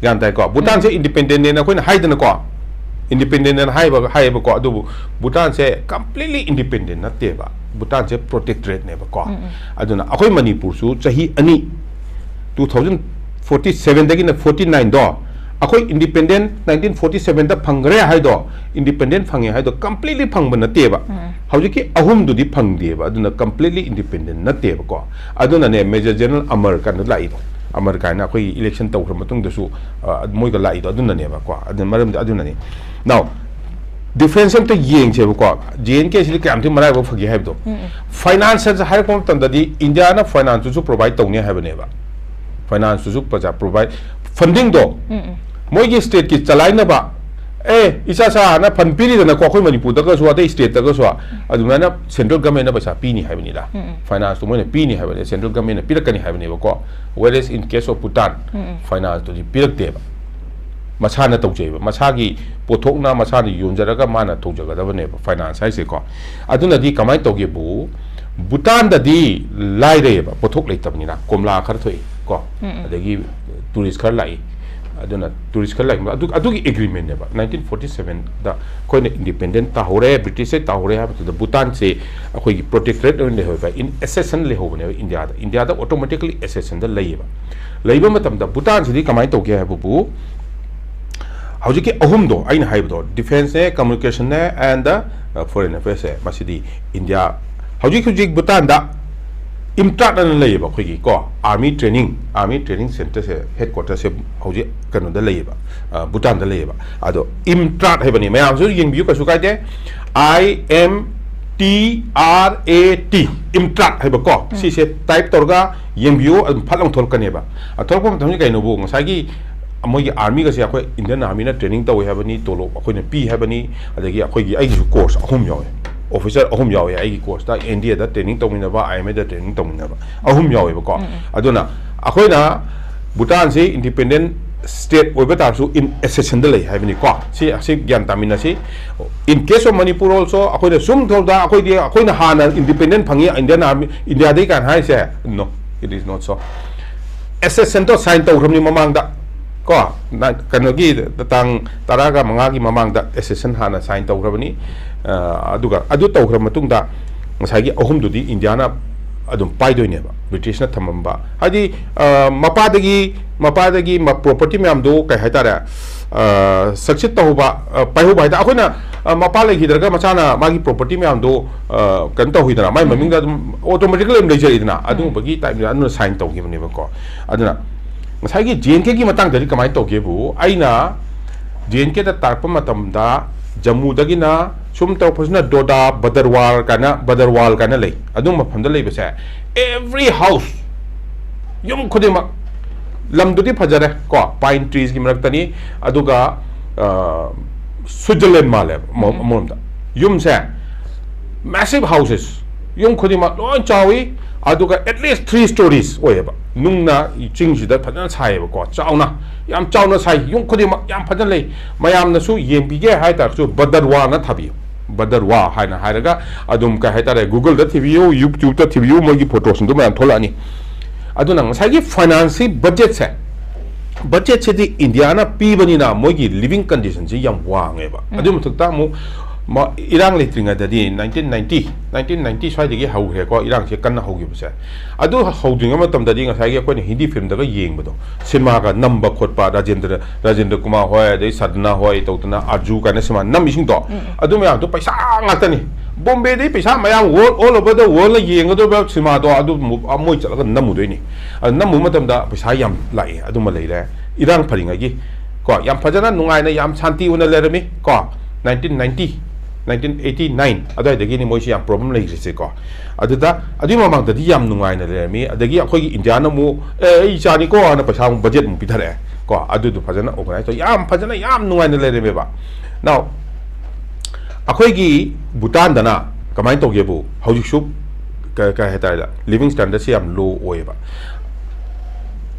ꯒ꯭ꯌꯥꯟ ꯇꯥꯏꯀꯣ? Bhutan ꯁꯦ independent ꯅꯦꯅ ꯑꯩꯈꯣꯏꯅ ꯍꯥꯏꯗꯅꯀꯣ, independent ꯅꯦꯅ ꯍꯥꯏꯕ, ꯍꯥꯏꯌꯦꯕꯀꯣ꯫ ꯑꯗꯨꯕꯨ Bhutan ꯁꯦ completely independent ꯅꯠꯇꯦꯕ꯫ Bhutan ꯁꯦ protectorate ꯅꯦꯕꯀꯣ꯫ ꯑꯗꯨꯅ ꯑꯩꯈꯣꯏ ꯃꯅꯤꯄꯨꯔꯁꯨ ꯆꯍꯤ ꯑꯅꯤ, two thousand forty seven ꯗꯒꯤꯅ forty nine ꯗꯣ, ꯑꯩꯈꯣꯏ independent nineteen forty seven ꯗ ꯐꯪꯈ꯭ꯔꯦ ꯍꯥꯏꯗꯣ, independent ꯐꯪꯉꯦ ꯍꯥꯏꯗꯣ completely ꯐꯪꯕ ꯅꯠꯇꯦꯕ꯫ ꯍꯧꯖꯤꯛꯀꯤ ꯑꯍꯨꯝꯗꯨꯗꯤ ꯐꯪꯗꯦꯕ꯫ ꯑꯗꯨꯅ completely independent ꯅꯠꯇꯦꯕꯀꯣ꯫ ꯑꯗꯨꯅꯅꯦ Major General Amar ꯀꯥꯏꯅ ꯂꯥꯛꯏꯗꯣ, Amar ꯀꯥꯏꯅ ꯑꯩꯈꯣꯏꯒꯤ election ꯇꯧꯈ꯭ꯔ ꯃꯇꯨꯡꯗꯁꯨ, ꯑ, ꯃꯣꯏꯒ ꯂꯥꯛꯏꯗꯣ ꯑꯗꯨꯅꯅꯦꯕꯀꯣ꯫ ꯑꯗꯨ ꯃꯔꯝꯗꯤ ꯑꯗꯨꯅꯅꯤ꯫ Now, difference ꯑꯝꯇ ꯌꯦꯡꯁꯦꯕꯀꯣ꯫ J N K ꯁꯤꯗꯤ ꯀꯌꯥꯝ ꯊꯤ ꯃꯔꯥꯏꯕꯛ ꯐꯒꯦ ꯍꯥꯏꯕꯗꯣ꯫ Finance ꯍꯥꯏꯔꯛꯄ ꯃꯇꯝꯗꯗꯤ India ꯅ finance ꯇꯨꯁꯨ provide ꯇꯧꯅꯤ ꯍꯥꯏꯕꯅꯦꯕ꯫ Finance ꯇꯨꯁꯨ ꯄꯩꯁꯥ provide, funding ꯗꯣ ꯃꯣꯏꯒꯤ state ꯀꯤ ꯆꯂꯥꯏꯅꯕ, ꯑꯦ, ꯏꯆꯥ ꯆꯥꯅ fund ꯄꯤꯔꯤꯗꯅꯀꯣ, ꯑꯩꯈꯣꯏ ꯃꯅꯤꯄꯨꯔꯗꯒꯁꯨ ꯑꯇꯩ state ꯇꯒꯁꯨ, ꯑꯗꯨꯃꯥꯏꯅ central government ꯅ ꯄꯩꯁꯥ ꯄꯤꯅꯤ ꯍꯥꯏꯕꯅꯤꯗ꯫ Finance ꯇꯣ ꯃꯣꯏꯅ ꯄꯤꯅꯤ ꯍꯥꯏꯕꯅꯤ, central government ꯅ ꯄꯤꯔꯛꯀꯅꯤ ꯍꯥꯏꯕꯅꯦꯕꯀꯣ꯫ Whereas in case of Bhutan, finance ꯇꯨꯗꯤ ꯄꯤꯔꯛꯇꯦꯕ꯫ ꯃꯁꯥꯅ ꯇꯧꯖꯩꯕ, ꯃꯁꯥꯒꯤ ꯄꯣꯠꯊꯣꯛꯅ ꯃꯁꯥꯅ ꯌꯣꯟꯖꯔꯒ ꯃꯥꯅ ꯇꯧꯖꯒꯗꯕꯅꯦꯕ finance ꯍꯥꯏꯁꯦꯀꯣ꯫ ꯑꯗꯨꯅꯗꯤ ꯀꯃꯥꯏꯅ ꯇꯧꯒꯦꯕꯨ, Bhutan ꯗꯗꯤ ꯂꯥꯏꯔꯩꯌꯦꯕ, ꯄꯣꯠꯊꯣꯛ ꯂꯩꯇꯕꯅꯤꯅ꯫ ꯀꯣꯝꯂꯥ ꯈꯔ ꯊꯣꯛꯏ ꯀꯣ, ꯑꯗꯒꯤ tourist ꯈꯔ ꯂꯥꯛꯏ꯫ ꯑꯗꯨꯅ tourist ꯈꯔ ꯂꯥꯛꯏ, ꯑꯗꯨ, ꯑꯗꯨꯒꯤ agreement ꯅꯦꯕ꯫ Nineteen forty seven ꯗ ꯑꯩꯈꯣꯏꯅ independent ꯇꯥꯍꯧꯔꯦ, British ꯇ ꯇꯥꯍꯧꯔꯦ ꯍꯥꯏꯕ ꯃꯇꯝꯗ Bhutan ꯁꯦ ꯑꯩꯈꯣꯏꯒꯤ protectorate ꯑꯣꯏꯅ ꯂꯩꯍꯧꯕ, in accession ꯂꯩꯍꯧꯕꯅꯦꯕ India the. India the automatically accession ꯗ ꯂꯩꯌꯦꯕ꯫ ꯂꯩꯕ ꯃꯇꯝꯗ Bhutan ꯁꯤꯗꯤ ꯀꯃꯥꯏꯅ ꯇꯧꯒꯦ ꯍꯥꯏꯕꯕꯨ, ꯍꯧꯖꯤꯛꯀꯤ ꯑꯍꯨꯝꯗꯣ ꯑꯩꯅ ꯍꯥꯏꯕꯗꯣ, defence ꯅꯦ, communication ꯅꯦ, and the, uh, foreign affairs ꯁꯦ, ꯃꯁꯤꯗꯤ India ꯍꯧꯖꯤꯛ ꯍꯧꯖꯤꯛ ꯚꯨꯇꯥꯟꯗ ꯏꯝꯇ꯭ꯔꯥꯠ ꯑꯅ ꯂꯩꯌꯦꯕ, ꯑꯩꯈꯣꯏꯒꯤ ꯀꯣ, ꯑꯥꯔꯃꯤ ꯇ꯭ꯔꯦꯅꯤꯡ, ꯑꯥꯔꯃꯤ ꯇ꯭ꯔꯦꯅꯤꯡ ꯁꯦꯟꯇꯔꯁꯦ, ꯍꯦꯗ ꯀ꯭ꯋꯥꯇꯔꯁꯦ ꯍꯧꯖꯤꯛ ꯀꯩꯅꯣꯗ ꯂꯩꯌꯦꯕ, ꯑ, ꯚꯨꯇꯥꯟꯗ ꯂꯩꯌꯦꯕ꯫ ꯑꯗꯣ ꯏꯝꯇ꯭ꯔꯥꯠ ꯍꯥꯏꯕꯅꯤ, ꯃꯌꯥꯝꯁꯨ ꯌꯦꯡꯕꯤꯌꯨ, ꯀꯩꯁꯨ ꯀꯥꯏꯗꯦ꯫ I M T R A T, IMTRAT ꯍꯥꯏꯕꯀꯣ꯫ ꯎꯝ꯫ ꯁꯤꯁꯦ ꯇꯥꯏꯞ ꯇꯧꯔꯒ ꯌꯦꯡꯕꯤꯌꯨ, ꯑꯗꯨꯝ ꯐꯠ ꯂꯥꯎ ꯊꯣꯛꯂꯛꯀꯅꯦꯕ꯫ ꯑ, ꯊꯣꯛꯂꯛꯄ ꯃꯇꯝꯁꯤ ꯀꯩꯅꯣꯕꯨ, ꯉꯁꯥꯏꯒꯤ ꯃꯣꯏꯒꯤ ꯑꯥꯔꯃꯤꯒꯁꯦ ꯑꯩꯈꯣꯏ ꯏꯟꯗꯤꯌꯟ ꯑꯥꯔꯃꯤꯅ ꯇ꯭ꯔꯦꯅꯤꯡ ꯇꯧꯋꯦ ꯍꯥꯏꯕꯅꯤ, ꯇꯣꯂꯣꯞ ꯑꯩꯈꯣꯏꯅ ꯄꯤ ꯍꯥꯏꯕꯅꯤ, ꯑꯗꯒꯤ ꯑꯩꯈꯣꯏꯒꯤ, ꯑꯩꯒꯤꯁꯨ ꯀꯣꯔꯁ ꯑꯍꯨꯝ ꯌꯥꯎꯋꯦ, ꯑꯣꯐꯤꯁꯔ ꯑꯍꯨꯝ ꯌꯥꯎꯋꯦ ꯑꯩꯒꯤ ꯀꯣꯔꯁꯇ, ꯑꯦꯟ ꯗꯤ ꯑꯦꯗ ꯇ꯭ꯔꯦꯅꯤꯡ ꯇꯧꯃꯤꯟꯅꯕ, ꯑꯥꯏ ꯑꯦꯝ ꯑꯦꯗ ꯇ꯭ꯔꯦꯅꯤꯡ ꯇꯧꯃꯤꯟꯅꯕ ꯑꯍꯨꯝ ꯌꯥꯎꯋꯦꯕꯀꯣ꯫ ꯎꯝ, ꯎꯝ꯫ ꯑꯗꯨꯅ ꯑꯩꯈꯣꯏꯅ ꯚꯨꯇꯥꯟꯁꯤ ꯏꯟꯗꯤꯄꯦꯟꯗꯦꯟ ꯁ꯭ꯇꯦꯠ ꯑꯣꯏꯕ ꯇꯥꯔꯁꯨ, ꯏꯟ ꯑꯦꯁꯦꯁꯟꯗ ꯂꯩ ꯍꯥꯏꯕꯅꯤꯀꯣ꯫ ꯁꯤ, ꯑꯁꯤ ꯒ꯭ꯌꯥꯟ ꯇꯥꯃꯤꯟꯅꯁꯤ꯫ In case of Manipur also, ꯑꯩꯈꯣꯏꯅ ꯁꯨꯝ ꯇꯧꯗ, ꯑꯩꯈꯣꯏꯗꯤ, ꯑꯩꯈꯣꯏꯅ ꯍꯥꯟꯅ ꯏꯟꯗꯤꯄꯦꯟꯗꯦꯟ ꯐꯪꯉꯤ, ꯏꯟꯗꯤꯌꯟ ꯑꯥꯔꯃꯤ, ꯏꯟꯗꯤꯌꯥꯗꯩ ꯀꯥꯏꯅ ꯍꯥꯏꯔꯤꯁꯦ, no, it is not so. ꯑꯦꯁꯦꯁꯟꯗꯣ ꯁꯥꯏꯟ ꯇꯧꯈ꯭ꯔꯕꯅꯤ ꯃꯃꯥꯡꯗ, ꯀꯣ, ꯅ-, ꯀꯩꯅꯣꯒꯤ ꯇꯥꯡ ꯇꯔꯥꯒ ꯃꯉꯥꯒꯤ ꯃꯃꯥꯡꯗ ꯑꯦꯁꯦꯁꯟ ꯍꯥꯟꯅ ꯁꯥꯏꯟ ꯇꯧꯈ꯭ꯔꯕꯅꯤ꯫ ꯑ, ꯑꯗꯨꯒ ꯑꯗꯨ ꯇꯧꯈ꯭ꯔ ꯃꯇꯨꯡꯗ ꯉꯁꯥꯏꯒꯤ ꯑꯍꯨꯝꯗꯨꯗꯤ ꯏꯟꯗꯤꯌꯥꯅ ꯑꯗꯨꯝ ꯄꯥꯏꯗꯣꯏꯅꯦꯕ, ꯕ꯭ꯔꯤꯇꯤꯁꯅ ꯊꯝꯃꯝꯕ꯫ ꯍꯥꯏꯗꯤ, ꯑ, ꯃꯄꯥꯗꯒꯤ, ꯃꯄꯥꯗꯒꯤ ꯃ-, ꯄ꯭ꯔꯣꯄꯔꯇꯤ ꯃꯌꯥꯝꯗꯣ, ꯀꯩ ꯍꯥꯏꯇꯥꯔꯦ, ꯑ, ꯁꯛꯁꯤꯠ ꯇꯧꯍꯧꯕ, ꯑ, ꯄꯥꯏꯍꯧꯕ ꯍꯥꯏꯇꯥꯔꯦ꯫ ꯑꯩꯈꯣꯏꯅ, ꯑ, ꯃꯄꯥ ꯂꯩꯈꯤꯗ꯭ꯔꯒ ꯃꯆꯥꯅ ꯃꯥꯒꯤ ꯄ꯭ꯔꯣꯄꯔꯇꯤ ꯃꯌꯥꯝꯗꯣ, ꯑ, ꯀꯩꯅꯣ ꯇꯧꯈꯤꯗꯅ, ꯃꯥꯏ ꯎꯝ꯫ ꯃꯃꯤꯡꯗ ꯑꯗꯨꯝ ꯑꯣꯇꯣꯃꯦꯇꯤꯀꯦꯜꯂꯤ ꯑꯗꯨꯝ ꯂꯩꯖꯔꯛꯏꯗꯅ, ꯎꯝ꯫ ꯑꯗꯨꯒꯨꯝꯕꯒꯤ ꯇꯥꯏꯞꯅꯤꯗ ꯑꯗꯨꯅ ꯁꯥꯏꯟ ꯇꯧꯈꯤꯕꯅꯦꯕꯀꯣ꯫ ꯑꯗꯨꯅ ꯉꯁꯥꯏꯒꯤ ꯖꯦ ꯑꯦꯟ ꯀꯦꯒꯤ ꯃꯇꯥꯡꯗꯗꯤ ꯀꯃꯥꯏꯅ ꯇꯧꯒꯦꯕꯨ, ꯑꯩꯅ ꯖꯦ ꯑꯦꯟ ꯀꯦꯗ ꯇꯥꯔꯛꯄ ꯃꯇꯝꯗ ꯖꯝꯃꯨꯗꯒꯤꯅ ꯁꯨꯝ ꯇꯧꯔꯛꯄꯁꯤꯅ ꯗꯣꯗꯥ, ꯕꯗꯔꯋꯥꯔ ꯀꯥꯏꯅ, ꯕꯗꯔꯋꯥꯜ ꯀꯥꯏꯅ ꯂꯩ꯫ ꯑꯗꯨ ꯃꯐꯝꯗ ꯂꯩꯕꯁꯦ, every house, ꯌꯨꯝ ꯈꯨꯗꯤꯡꯃꯛ, ꯂꯝꯗꯨꯗꯤ ꯐꯖꯔꯦ ꯀꯣ, ꯄꯥꯏꯟ ꯇ꯭ꯔꯤꯁꯀꯤ ꯃꯔꯛꯇꯅꯤ, ꯑꯗꯨꯒ, ꯑ, ꯁ꯭ꯋꯤꯠꯖꯔꯂꯦꯟ ꯃꯥꯜꯂꯦꯕ, ꯑꯃ-, ꯎꯝ꯫ ꯑꯃꯔꯣꯝꯗ꯫ ꯌꯨꯝꯁꯦ, massive houses, ꯌꯨꯝ ꯈꯨꯗꯤꯡꯃꯛ ꯂꯣꯏ ꯆꯥꯎꯏ, ꯑꯗꯨꯒ at least three stories ꯑꯣꯏꯌꯦꯕ꯫ ꯅꯨꯡꯅ ꯆꯤꯡꯁꯤꯗ ꯐꯖꯅ ꯁꯥꯏꯌꯦꯕꯀꯣ, ꯆꯥꯎꯅ, ꯌꯥꯝ ꯆꯥꯎꯅ ꯁꯥꯏ, ꯌꯨꯝ ꯈꯨꯗꯤꯡꯃꯛ ꯌꯥꯝ ꯐꯖꯅ ꯂꯩ꯫ ꯃꯌꯥꯝꯅꯁꯨ ꯌꯦꯡꯕꯤꯒꯦ ꯍꯥꯏ ꯇꯥꯔꯒꯁꯨ ꯕꯗꯔꯋꯥꯅ ꯊꯥꯕꯤꯌꯨ, ꯕꯗꯔꯋꯥ ꯍꯥꯏꯅ ꯍꯥꯏꯔꯒ ꯑꯗꯨꯝ, ꯀꯩ ꯍꯥꯏꯇꯥꯔꯦ, ꯒꯨꯒꯜꯗ ꯊꯤꯕꯤꯌꯨ, ꯌꯨꯇ꯭ꯌꯨꯕꯇ ꯊꯤꯕꯤꯌꯨ, ꯃꯣꯏꯒꯤ ꯐꯣꯇꯣꯁꯤꯡꯗꯣ ꯃꯌꯥꯝ ꯊꯣꯛꯂꯛꯑꯅꯤ꯫ ꯑꯗꯨꯅ ꯉꯁꯥꯏꯒꯤ ꯐꯥꯏꯅꯥꯟꯁꯀꯤ ꯕꯖꯦꯠꯁꯦ, ꯕꯖꯦꯠꯁꯤꯗꯤ ꯏꯟꯗꯤꯌꯥꯅ ꯄꯤꯕꯅꯤꯅ ꯃꯣꯏꯒꯤ ꯂꯤꯕꯤꯡ ꯀꯟꯗꯤꯁꯟꯁꯤ ꯌꯥꯝ ꯋꯥꯡꯉꯦꯕ꯫ ꯎꯝ꯫ ꯑꯗꯨꯒꯤ ꯃꯊꯛꯇ ꯑꯃꯨꯛ ꯃ-, ꯏꯔꯥꯡ ꯂꯩꯇ꯭ꯔꯤꯉꯩꯗꯗꯤ, ꯅꯥꯏꯟꯇꯤꯟ ꯅꯥꯏꯟꯇꯤ, ꯅꯥꯏꯟꯇꯤꯟ ꯅꯥꯏꯟꯇꯤ ꯁ꯭ꯋꯥꯏꯗꯒꯤ ꯍꯧꯈ꯭ꯔꯦꯀꯣ, ꯏꯔꯥꯡꯁꯦ ꯀꯟꯅ ꯍꯧꯈꯤꯕꯁꯦ꯫ ꯑꯗꯨ ꯍꯧꯗ꯭ꯔꯤꯉꯩ ꯃꯇꯝꯗꯗꯤ ꯉꯁꯥꯏꯒꯤ ꯑꯩꯈꯣꯏꯅ ꯍꯤꯟꯗꯤ ꯐꯤꯂꯝꯗꯒ ꯌꯦꯡꯕꯗꯣ, ꯁꯤꯅꯦꯃꯥꯒ ꯅꯝꯕ ꯈꯣꯠꯄ, ꯔꯥꯖꯦꯟꯗ꯭ꯔ, ꯔꯥꯖꯦꯟꯗ꯭ꯔ ꯀꯨꯃꯥꯔ ꯍꯣꯏ, ꯑꯗꯩ ꯁꯗꯅꯥ ꯍꯣꯏ ꯇꯧꯗꯅ, ꯑꯥꯔꯖꯨ ꯀꯥꯏꯅ ꯁꯤꯅꯦꯃꯥ ꯅꯝꯃꯤꯁꯤꯡꯗꯣ, ꯎꯝ, ꯎꯝ꯫ ꯑꯗꯨ ꯃꯌꯥꯝꯗꯣ ꯄꯩꯁꯥ ꯉꯥꯛꯇꯅꯤ꯫ ꯕꯣꯝꯕꯦꯗꯩ ꯄꯩꯁꯥ ꯃꯌꯥꯝ, world, all over the world ꯌꯦꯡꯒꯗꯧꯔꯤꯕ ꯁꯤꯅꯦꯃꯥꯗꯣ ꯑꯗꯨ ꯃꯨ-, ꯑ, ꯃꯣꯏ ꯆꯠꯂꯒ ꯅꯝꯃꯨꯗꯣꯏꯅꯤ꯫ ꯑꯗꯨ ꯅꯝꯃꯨꯕ ꯃꯇꯝꯗ ꯄꯩꯁꯥ ꯌꯥꯝ ꯂꯥꯛꯏ, ꯑꯗꯨꯃ ꯂꯩꯔꯦ꯫ ꯏꯔꯥꯡ ꯐꯔꯤꯉꯩꯒꯤ ꯀꯣ, ꯌꯥꯝ ꯐꯖꯅ ꯅꯨꯡꯉꯥꯏꯅ ꯌꯥꯝ ꯁꯥꯟꯇꯤ ꯑꯣꯏꯅ ꯂꯩꯔꯝꯃꯤ ꯀꯣ꯫ Nineteen ninety, nineteen eighty nine ꯑꯗꯨꯋꯥꯏꯗꯒꯤꯅꯤ ꯃꯣꯏꯁꯤ ꯌꯥꯝ problem ꯂꯩꯈ꯭ꯔꯤꯁꯦ ꯀꯣ꯫ ꯑꯗꯨꯗ ꯑꯗꯨꯒꯤ ꯃꯃꯥꯡꯗꯗꯤ ꯌꯥꯝ ꯅꯨꯡꯉꯥꯏꯅ ꯂꯩꯔꯝꯃꯤ꯫ ꯑꯗꯒꯤ ꯑꯩꯈꯣꯏꯒꯤ ꯏꯟꯗꯤꯌꯥꯅ ꯑꯃꯨꯛ, "ꯑꯦ, ꯑꯩ ꯏꯆꯥꯅꯤꯀꯣ" ꯍꯥꯏꯅ ꯄꯩꯁꯥ ꯑꯃꯨꯛ budget ꯑꯃꯨꯛ ꯄꯤꯊꯔꯛꯑꯦ ꯀꯣ꯫ ꯑꯗꯨꯗꯨ ꯐꯖꯅ organize ꯇꯧ, ꯌꯥꯝ ꯐꯖꯅ ꯌꯥꯝ ꯅꯨꯡꯉꯥꯏꯅ ꯂꯩꯔꯝꯃꯦꯕ꯫ Now, ꯑꯩꯈꯣꯏꯒꯤ ꯚꯨꯇꯥꯟꯗꯅ ꯀꯃꯥꯏꯅ ꯇꯧꯒꯦꯕꯨ, ꯍꯧꯖꯤꯛꯁꯨ ꯀ-, ꯀꯩ ꯍꯥꯏꯇꯥꯔꯦ, living standardꯁꯦ ꯌꯥꯝ low ꯑꯣꯏꯌꯦꯕ꯫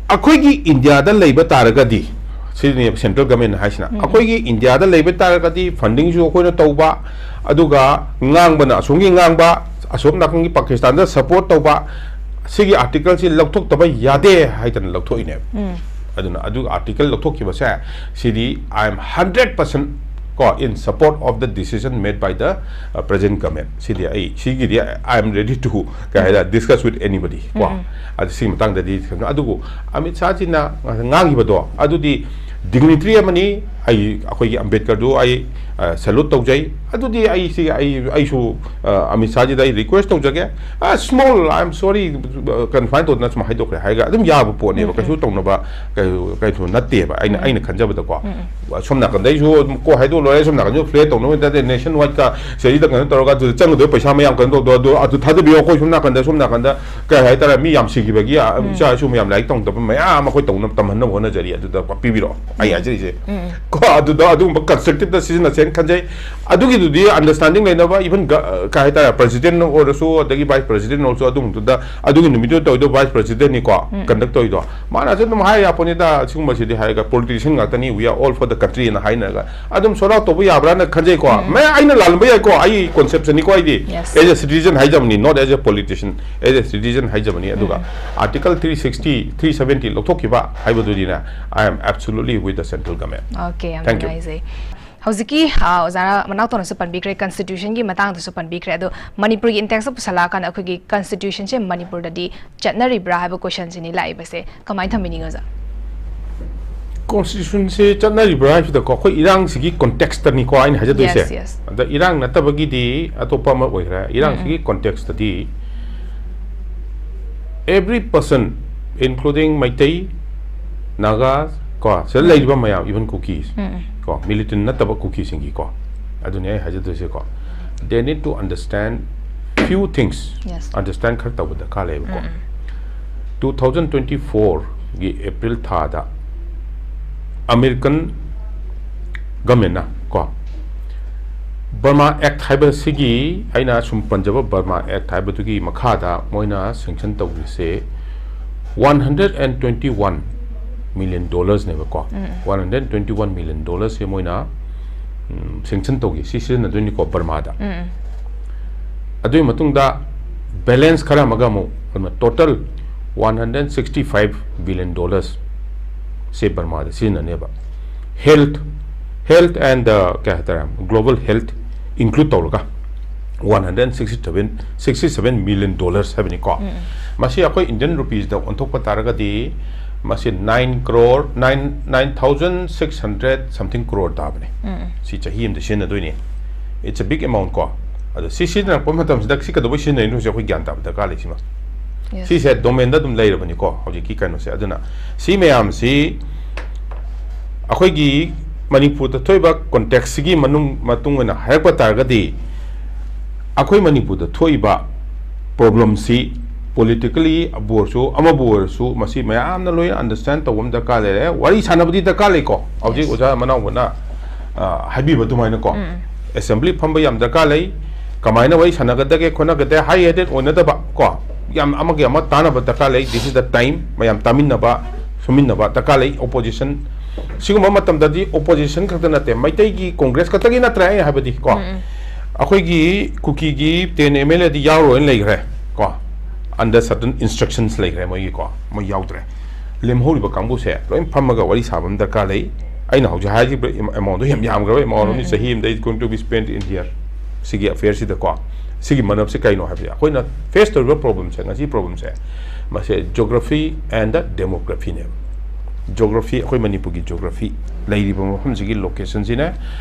ꯑꯩꯈꯣꯏꯒꯤ ꯏꯟꯗꯤꯌꯥꯗ ꯂꯩꯕ ꯇꯥꯔꯒꯗꯤ, ꯁꯤꯅꯦꯕ central government ꯍꯥꯏꯁꯤꯅ, ꯎꯝ꯫ ꯑꯩꯈꯣꯏꯒꯤ ꯏꯟꯗꯤꯌꯥꯗ ꯂꯩꯕ ꯇꯥꯔꯒꯗꯤ fundingꯁꯨ ꯑꯩꯈꯣꯏꯅ ꯇꯧꯕ, ꯑꯗꯨꯒ ꯉꯥꯡꯕꯅ ꯑꯁꯣꯝꯒꯤ ꯉꯥꯡꯕ, ꯑꯁꯣꯝ ꯅꯥꯀꯟꯒꯤ ꯄꯥꯀꯤꯁꯇꯥꯟꯗ support ꯇꯧꯕ, ꯁꯤꯒꯤ articleꯁꯤ ꯂꯧꯊꯣꯛꯇꯕ ꯌꯥꯗꯦ ꯍꯥꯏꯗꯅ ꯂꯧꯊꯣꯛꯏꯅꯦꯕ꯫ ꯎꯝ꯫ ꯑꯗꯨꯅ ꯑꯗꯨ article ꯂꯧꯊꯣꯛꯈꯤꯕꯁꯦ, CD I am hundred percent ꯀꯣ, in support of the decision made by the, uh, present government꯫ ꯁꯤꯗꯤ ꯑꯩ, ꯁꯤꯒꯤꯗꯤ I am ready to, ꯀꯩ ꯍꯥꯏꯇꯥꯔꯦ, discuss with anybody ꯀꯣ꯫ ꯎꯝ, ꯎꯝ꯫ ꯑꯗꯨ ꯁꯤꯒꯤ ꯃꯇꯥꯡꯗꯗꯤ, ꯑꯗꯨꯕꯨ ꯑꯃꯤꯠ ꯁꯥꯍꯖꯤꯅ ꯉꯥꯡꯈꯤꯕꯗꯣ ꯑꯗꯨꯗꯤ dignitary ꯑꯃꯅꯤ꯫ ꯑꯩ, ꯑꯩꯈꯣꯏꯒꯤ ꯑꯝꯕꯦꯗꯀꯔꯗꯨ ꯑꯩ, ꯑ, salute ꯇꯧꯖꯩ꯫ ꯑꯗꯨꯗꯤ ꯑꯩ ꯁꯤ, ꯑꯩ, ꯑꯩꯁꯨ, ꯑ, ꯑꯃꯤꯠ ꯁꯥꯍꯖꯤꯗ ꯑꯩ request ꯇꯧꯖꯒꯦ, ꯑ, small, I am sorry, ꯑ, confine ꯇꯧꯗꯅ ꯁꯨꯝ ꯍꯥꯏꯗꯣꯛꯈ꯭ꯔꯦ ꯍꯥꯏꯔꯒ ꯑꯗꯨꯝ ꯌꯥꯕ ꯄꯣꯠꯅꯦꯕ, ꯎꯝ, ꯀꯩꯁꯨ ꯎꯝ꯫ ꯇꯧꯅꯕ ꯀꯩ-, ꯀꯩꯁꯨ ꯅꯠꯇꯦꯕ, ꯑꯩꯅ, ꯎꯝ, ꯎꯝ꯫ ꯑꯩꯅ ꯈꯟꯖꯕꯗꯀꯣ꯫ ꯎꯝ, ꯎꯝ꯫ ꯁꯣꯝ ꯅꯥꯀꯟꯗꯩꯁꯨ ꯑꯗꯨꯝ ꯀꯣ ꯍꯥꯏꯗꯣꯛ ꯂꯣꯏꯔꯦ, ꯁꯣꯝ ꯅꯥꯀꯟꯁꯨ flag ꯇꯧꯅꯕ ꯅꯠꯇꯦ, nationwideꯀ ꯁꯤꯗꯩꯗ ꯀꯩꯅꯣ ꯇꯧꯔꯒ ꯑꯗꯨꯗ ꯆꯪꯒꯗꯣꯏ ꯄꯩꯁꯥ ꯃꯌꯥꯝ ꯀꯩꯅꯣ ꯇꯧꯗꯣ ꯑꯗꯨ, ꯑꯗꯨ ꯊꯥꯗꯕꯤꯌꯣ꯫ ꯑꯩꯈꯣꯏ ꯁꯣꯝ ꯅꯥꯀꯟꯗ, ꯁꯣꯝ ꯅꯥꯀꯟꯗ ꯀꯩ ꯍꯥꯏꯇꯥꯔꯦ, ꯃꯤ ꯌꯥꯝ ꯁꯤꯈꯤꯕꯒꯤ, ꯑ, ꯎꯝ꯫ ꯏꯆꯥ ꯏꯁꯨ ꯃꯌꯥꯝ ꯂꯥꯏꯔꯤꯛ ꯇꯝꯗꯕ ꯃꯌꯥꯝ ꯑꯩꯈꯣꯏ ꯇꯧꯅꯕ, ꯇꯝꯍꯟꯅꯕ ꯍꯣꯠꯅꯖꯔꯤ꯫ ꯑꯗꯨꯗ ꯄꯤꯕꯤꯔꯛꯑꯣ ꯑꯩ ꯎꯝ꯫ ꯍꯥꯏꯖꯔꯤꯁꯦ꯫ ꯎꯝ꯫ ꯀꯣ, ꯑꯗꯨꯗ ꯑꯗꯨꯒꯨꯝꯕ constructiveꯇ ꯁꯤꯖꯤꯟꯅꯁꯦꯅ ꯈꯟꯖꯩ꯫ ꯑꯗꯨꯒꯤꯗꯨꯗꯤ understanding ꯂꯩꯅꯕ, even ꯒ-, ꯀꯩ ꯍꯥꯏꯇꯥꯔꯦ, president ꯑꯣꯏꯔꯁꯨ, ꯑꯗꯒꯤ vice president ꯑꯣꯏꯔꯁꯨ, ꯑꯗꯨꯒꯨꯝꯕꯗꯨꯗ, ꯑꯗꯨꯒꯤ ꯅꯨꯃꯤꯠꯇꯨꯗ ꯇꯧꯔꯤꯗꯣ vice presidentꯅꯤꯀꯣ, ꯎꯝ꯫ Conduct ꯇꯧꯔꯤꯗꯣ꯫ ꯃꯥꯅꯁꯨ ꯑꯗꯨꯝ ꯍꯥꯏ ꯌꯥꯄꯣꯠꯅꯤꯗ, ꯁꯤꯒꯨꯝꯕꯁꯤꯗꯤ ꯍꯥꯏꯔꯒ politician ꯉꯥꯛꯇꯅꯤ, "We are all for the countryꯅ" ꯍꯥꯏꯅꯔꯒ ꯑꯗꯨꯝ sort out ꯇꯧꯕ ꯌꯥꯕ꯭ꯔꯥꯅ ꯈꯟꯖꯩꯀꯣ꯫ ꯎꯝ꯫ ꯃꯌꯥꯝ ꯑꯩꯅ ꯂꯥꯜꯂꯝꯕ ꯌꯥꯏꯀꯣ, ꯑꯩ conceptionꯅꯤꯀꯣ, ꯑꯩꯗꯤ Yes. as a citizen ꯍꯥꯏꯖꯕꯅꯤ, not as a politician, as a citizen ꯍꯥꯏꯖꯕꯅꯤ꯫ ꯑꯗꯨꯒ ꯎꯝ꯫ Article three sixty, three seventy ꯂꯧꯊꯣꯛꯈꯤꯕ ꯍꯥꯏꯕꯗꯨꯗꯤꯅꯦ, I am absolutely with the central government. Okay, ꯌꯥꯝ Thank you. ꯅꯨꯡꯉꯥꯏꯖꯩ꯫ ꯍꯧꯖꯤꯛꯀꯤ, ꯑ, ꯑꯣꯖꯥ ꯃꯅꯥꯎꯇꯣꯟꯅꯁꯨ ꯄꯟꯕꯤꯈ꯭ꯔꯦ, constitutionꯒꯤ ꯃꯇꯥꯡꯗꯁꯨ ꯄꯟꯕꯤꯈ꯭ꯔꯦ꯫ ꯑꯗꯣ ꯃꯅꯤꯄꯨꯔꯒꯤ in context ꯄꯨꯁꯜꯂꯛꯑꯀꯥꯟꯗ ꯑꯩꯈꯣꯏꯒꯤ constitutionꯁꯦ ꯃꯅꯤꯄꯨꯔꯗꯗꯤ ꯆꯠꯅꯔꯤꯕ꯭ꯔꯥ ꯍꯥꯏꯕ questionꯁꯤꯅꯤ ꯂꯥꯛꯏꯕꯁꯦ꯫ ꯀꯃꯥꯏꯅ ꯊꯝꯕꯤꯅꯤꯡꯉꯤ ꯑꯣꯖꯥ? ꯀꯣꯟꯁꯇꯤꯇ꯭ꯌꯨꯁꯟꯁꯦ ꯆꯠꯅꯔꯤꯕ꯭ꯔꯥ ꯍꯥꯏꯁꯤꯗꯀꯣ, ꯑꯩꯈꯣꯏ ꯏꯔꯥꯡꯁꯤꯒꯤ ꯀꯣꯟꯇꯦꯛꯁꯇꯅꯤꯀꯣ ꯑꯩꯅ ꯍꯥꯏꯖꯗꯣꯏꯁꯦ꯫ Yes, yes. ꯑꯗ ꯏꯔꯥꯡ ꯅꯠꯇꯕꯒꯤꯗꯤ ꯑꯇꯣꯞꯄ ꯑꯃ ꯑꯣꯏꯈ꯭ꯔꯦ꯫ ꯏꯔꯥꯡꯁꯤꯒꯤ ꯀꯣꯟꯇꯦꯛꯁꯇꯗꯤ every person, including Meitei, Naga, ꯀꯣ, ꯁꯤꯗ ꯂꯩꯔꯤꯕ ꯃꯌꯥꯝ, even ꯀꯨꯀꯤꯁ, ꯀꯣ, ꯃꯤꯂꯤꯇꯦꯟ ꯅꯠꯇꯕ ꯀꯨꯀꯤꯁꯤꯡꯒꯤꯀꯣ, ꯑꯗꯨꯅꯤ ꯑꯩ ꯍꯥꯏꯖꯗꯣꯏꯁꯦꯀꯣ꯫ They need to understand few things. Yes. Understand ꯈꯔ ꯇꯧꯕ ꯗꯔꯀꯥꯔ ꯂꯩꯌꯦꯕꯀꯣ꯫ Two thousand twenty fourꯒꯤ April ꯊꯥꯗ American governmentꯅ ꯀꯣ, Burma Act ꯍꯥꯏꯕꯁꯤꯒꯤ, ꯑꯩꯅ ꯁꯨꯝ ꯄꯟꯖꯕ Burma Act ꯍꯥꯏꯕꯗꯨꯒꯤ ꯃꯈꯥꯗ ꯃꯣꯏꯅ sanction ꯇꯧꯔꯤꯁꯦ one hundred and twenty one million dollarsꯅꯦꯕꯀꯣ꯫ One hundred twenty one million dollarsꯁꯦ ꯃꯣꯏꯅ, ꯎꯝ, sanction ꯇꯧꯈꯤ꯫ ꯁꯤ ꯁꯤꯖꯤꯟꯅꯗꯣꯏꯅꯤꯀꯣ ꯕꯔꯃꯥꯗ꯫ ꯑꯗꯨꯒꯤ ꯃꯇꯨꯡꯗ balance ꯈꯔ ꯑꯃꯒ ꯑꯃꯨꯛ, ꯑꯗꯨꯅ total one hundred sixty five billion dollarsꯁꯦ ꯕꯔꯃꯥꯗ ꯁꯤꯖꯤꯟꯅꯅꯦꯕ꯫ Health, health and, uh, ꯀꯩ ꯍꯥꯏꯇꯥꯔꯦ, global health include ꯇꯧꯔꯒ one hundred sixty seven, sixty seven million dollars ꯍꯥꯏꯕꯅꯤꯀꯣ꯫ ꯃꯁꯤ ꯑꯩꯈꯣꯏ Indian rupeesꯗ ꯑꯣꯟꯊꯣꯛꯄ ꯇꯥꯔꯒꯗꯤ ꯃꯁꯤ nine crore, nine, nine thousand six hundred something crore ꯇꯥꯕꯅꯦ꯫ ꯁꯤ ꯆꯍꯤ ꯑꯃꯗ ꯁꯤꯖꯤꯟꯅꯗꯣꯏꯅꯦ꯫ It's a big amount ꯀꯣ꯫ ꯑꯗꯣ ꯁꯤ ꯁꯤꯖꯤꯟꯅꯔꯛꯄ ꯃꯇꯝꯁꯤꯗ ꯁꯤ ꯀꯩꯗꯧꯕꯩ ꯁꯤꯖꯤꯟꯅꯔꯤꯅꯣ ꯍꯧꯖꯤꯛ ꯑꯩꯈꯣꯏ ꯒ꯭ꯌꯥꯟ ꯇꯥꯕ ꯗꯔꯀꯥꯔ ꯂꯩ ꯁꯤꯃ꯫ Yes. ꯁꯤꯁꯦ domainꯗ ꯑꯗꯨꯝ ꯂꯩꯔꯕꯅꯤꯀꯣ ꯍꯧꯖꯤꯛꯀꯤ ꯀꯩꯅꯣꯁꯦ꯫ ꯑꯗꯨꯅ ꯁꯤ ꯃꯌꯥꯝꯁꯤ ꯑꯩꯈꯣꯏꯒꯤ ꯃꯅꯤꯄꯨꯔꯗ ꯊꯣꯛꯏꯕ contextꯁꯤꯒꯤ ꯃꯅꯨꯡ, ꯃꯇꯨꯡ ꯑꯣꯏꯅ ꯍꯥꯏꯔꯛꯄ ꯇꯥꯔꯒꯗꯤ, ꯑꯩꯈꯣꯏ ꯃꯅꯤꯄꯨꯔꯗ ꯊꯣꯛꯏꯕ problemꯁꯤ politically ꯑꯕꯨ ꯑꯣꯏꯔꯁꯨ ꯑꯃꯕꯨ ꯑꯣꯏꯔꯁꯨ ꯃꯁꯤ ꯃꯌꯥꯝꯅ ꯂꯣꯏꯅ understand ꯇꯧꯕ ꯑꯃ ꯗꯔꯀꯥꯔ ꯂꯩꯔꯦ꯫ ꯋꯥꯔꯤ ꯁꯥꯟꯅꯕꯗꯤ ꯗꯔꯀꯥꯔ ꯂꯩꯀꯣ, ꯍꯧꯖꯤꯛ Yes. ꯑꯣꯖꯥ ꯃꯅꯥꯎꯕꯅ, ꯑ, ꯍꯥꯏꯕꯤꯕ ꯑꯗꯨꯃꯥꯏꯅꯀꯣ꯫ Assembly ꯐꯝꯕ ꯌꯥꯝ ꯗꯔꯀꯥꯔ ꯂꯩ꯫ ꯀꯃꯥꯏꯅ ꯋꯥꯔꯤ ꯁꯥꯟꯅꯒꯗꯒꯦ ꯈꯣꯠꯅꯒꯗꯦ, high headed ꯑꯣꯏꯅꯗꯕ ꯀꯣ, ꯌꯥꯝ ꯑꯃꯒꯤ ꯑꯃ ꯇꯥꯟꯅꯕ ꯗꯔꯀꯥꯔ ꯂꯩ꯫ This is the time꯫ ꯃꯌꯥꯝ ꯇꯥꯃꯤꯟꯅꯕ, ꯁꯨꯃꯤꯟꯅꯕ ꯗꯔꯀꯥꯔ ꯂꯩ꯫ Opposition ꯁꯤꯒꯨꯝꯕ ꯃꯇꯝꯗꯗꯤ opposition ꯈꯛꯇ ꯅꯠꯇꯦ, ꯃꯩꯇꯩꯒꯤ Congress ꯈꯛꯇꯒꯤ ꯅꯠꯇ꯭ꯔꯦ ꯑꯩꯅ ꯍꯥꯏꯕꯗꯤ ꯀꯣ, ꯑꯩꯈꯣꯏꯒꯤ ꯀꯨꯀꯤꯒꯤ ten MLAꯗꯤ ꯌꯥꯎꯔꯣꯏꯅ ꯂꯩꯈ꯭ꯔꯦ ꯀꯣ, under certain instructions ꯂꯩꯈ꯭ꯔꯦ ꯃꯣꯏꯒꯤꯀꯣ, ꯃꯣꯏ ꯌꯥꯎꯗ꯭ꯔꯦ꯫ ꯂꯦꯝꯍꯧꯔꯤꯕ ꯀꯥꯡꯕꯨꯁꯦ ꯂꯣꯏ ꯐꯝꯃꯒ ꯋꯥꯔꯤ ꯁꯥꯕ ꯑꯃ ꯗꯔꯀꯥꯔ ꯂꯩ꯫ ꯑꯩꯅ ꯍꯧꯖꯤꯛ ꯍꯥꯏꯈꯤꯕ amountꯗꯣ ꯌꯥꯝ ꯌꯥꯝꯈ꯭ꯔꯕ amount ꯑꯃꯅꯤ꯫ ꯆꯍꯤ ꯑꯃꯗ is going to be spent in here꯫ ꯁꯤꯒꯤ affairꯁꯤꯗꯀꯣ, ꯁꯤꯒꯤ ꯃꯔꯝꯁꯦ ꯀꯩꯅꯣ ꯍꯥꯏꯕꯁꯦ, ꯑꯩꯈꯣꯏꯅ face ꯇꯧꯔꯤꯕ problemꯁꯦ, ꯉꯁꯤ problemꯁꯦ, ꯃꯁꯦ geography and demographyꯅꯦꯕ꯫ Geography, ꯑꯩꯈꯣꯏ ꯃꯅꯤꯄꯨꯔꯒꯤ geography, ꯂꯩꯔꯤꯕ ꯃꯐꯝꯁꯤꯒꯤ locationꯁꯤꯅ,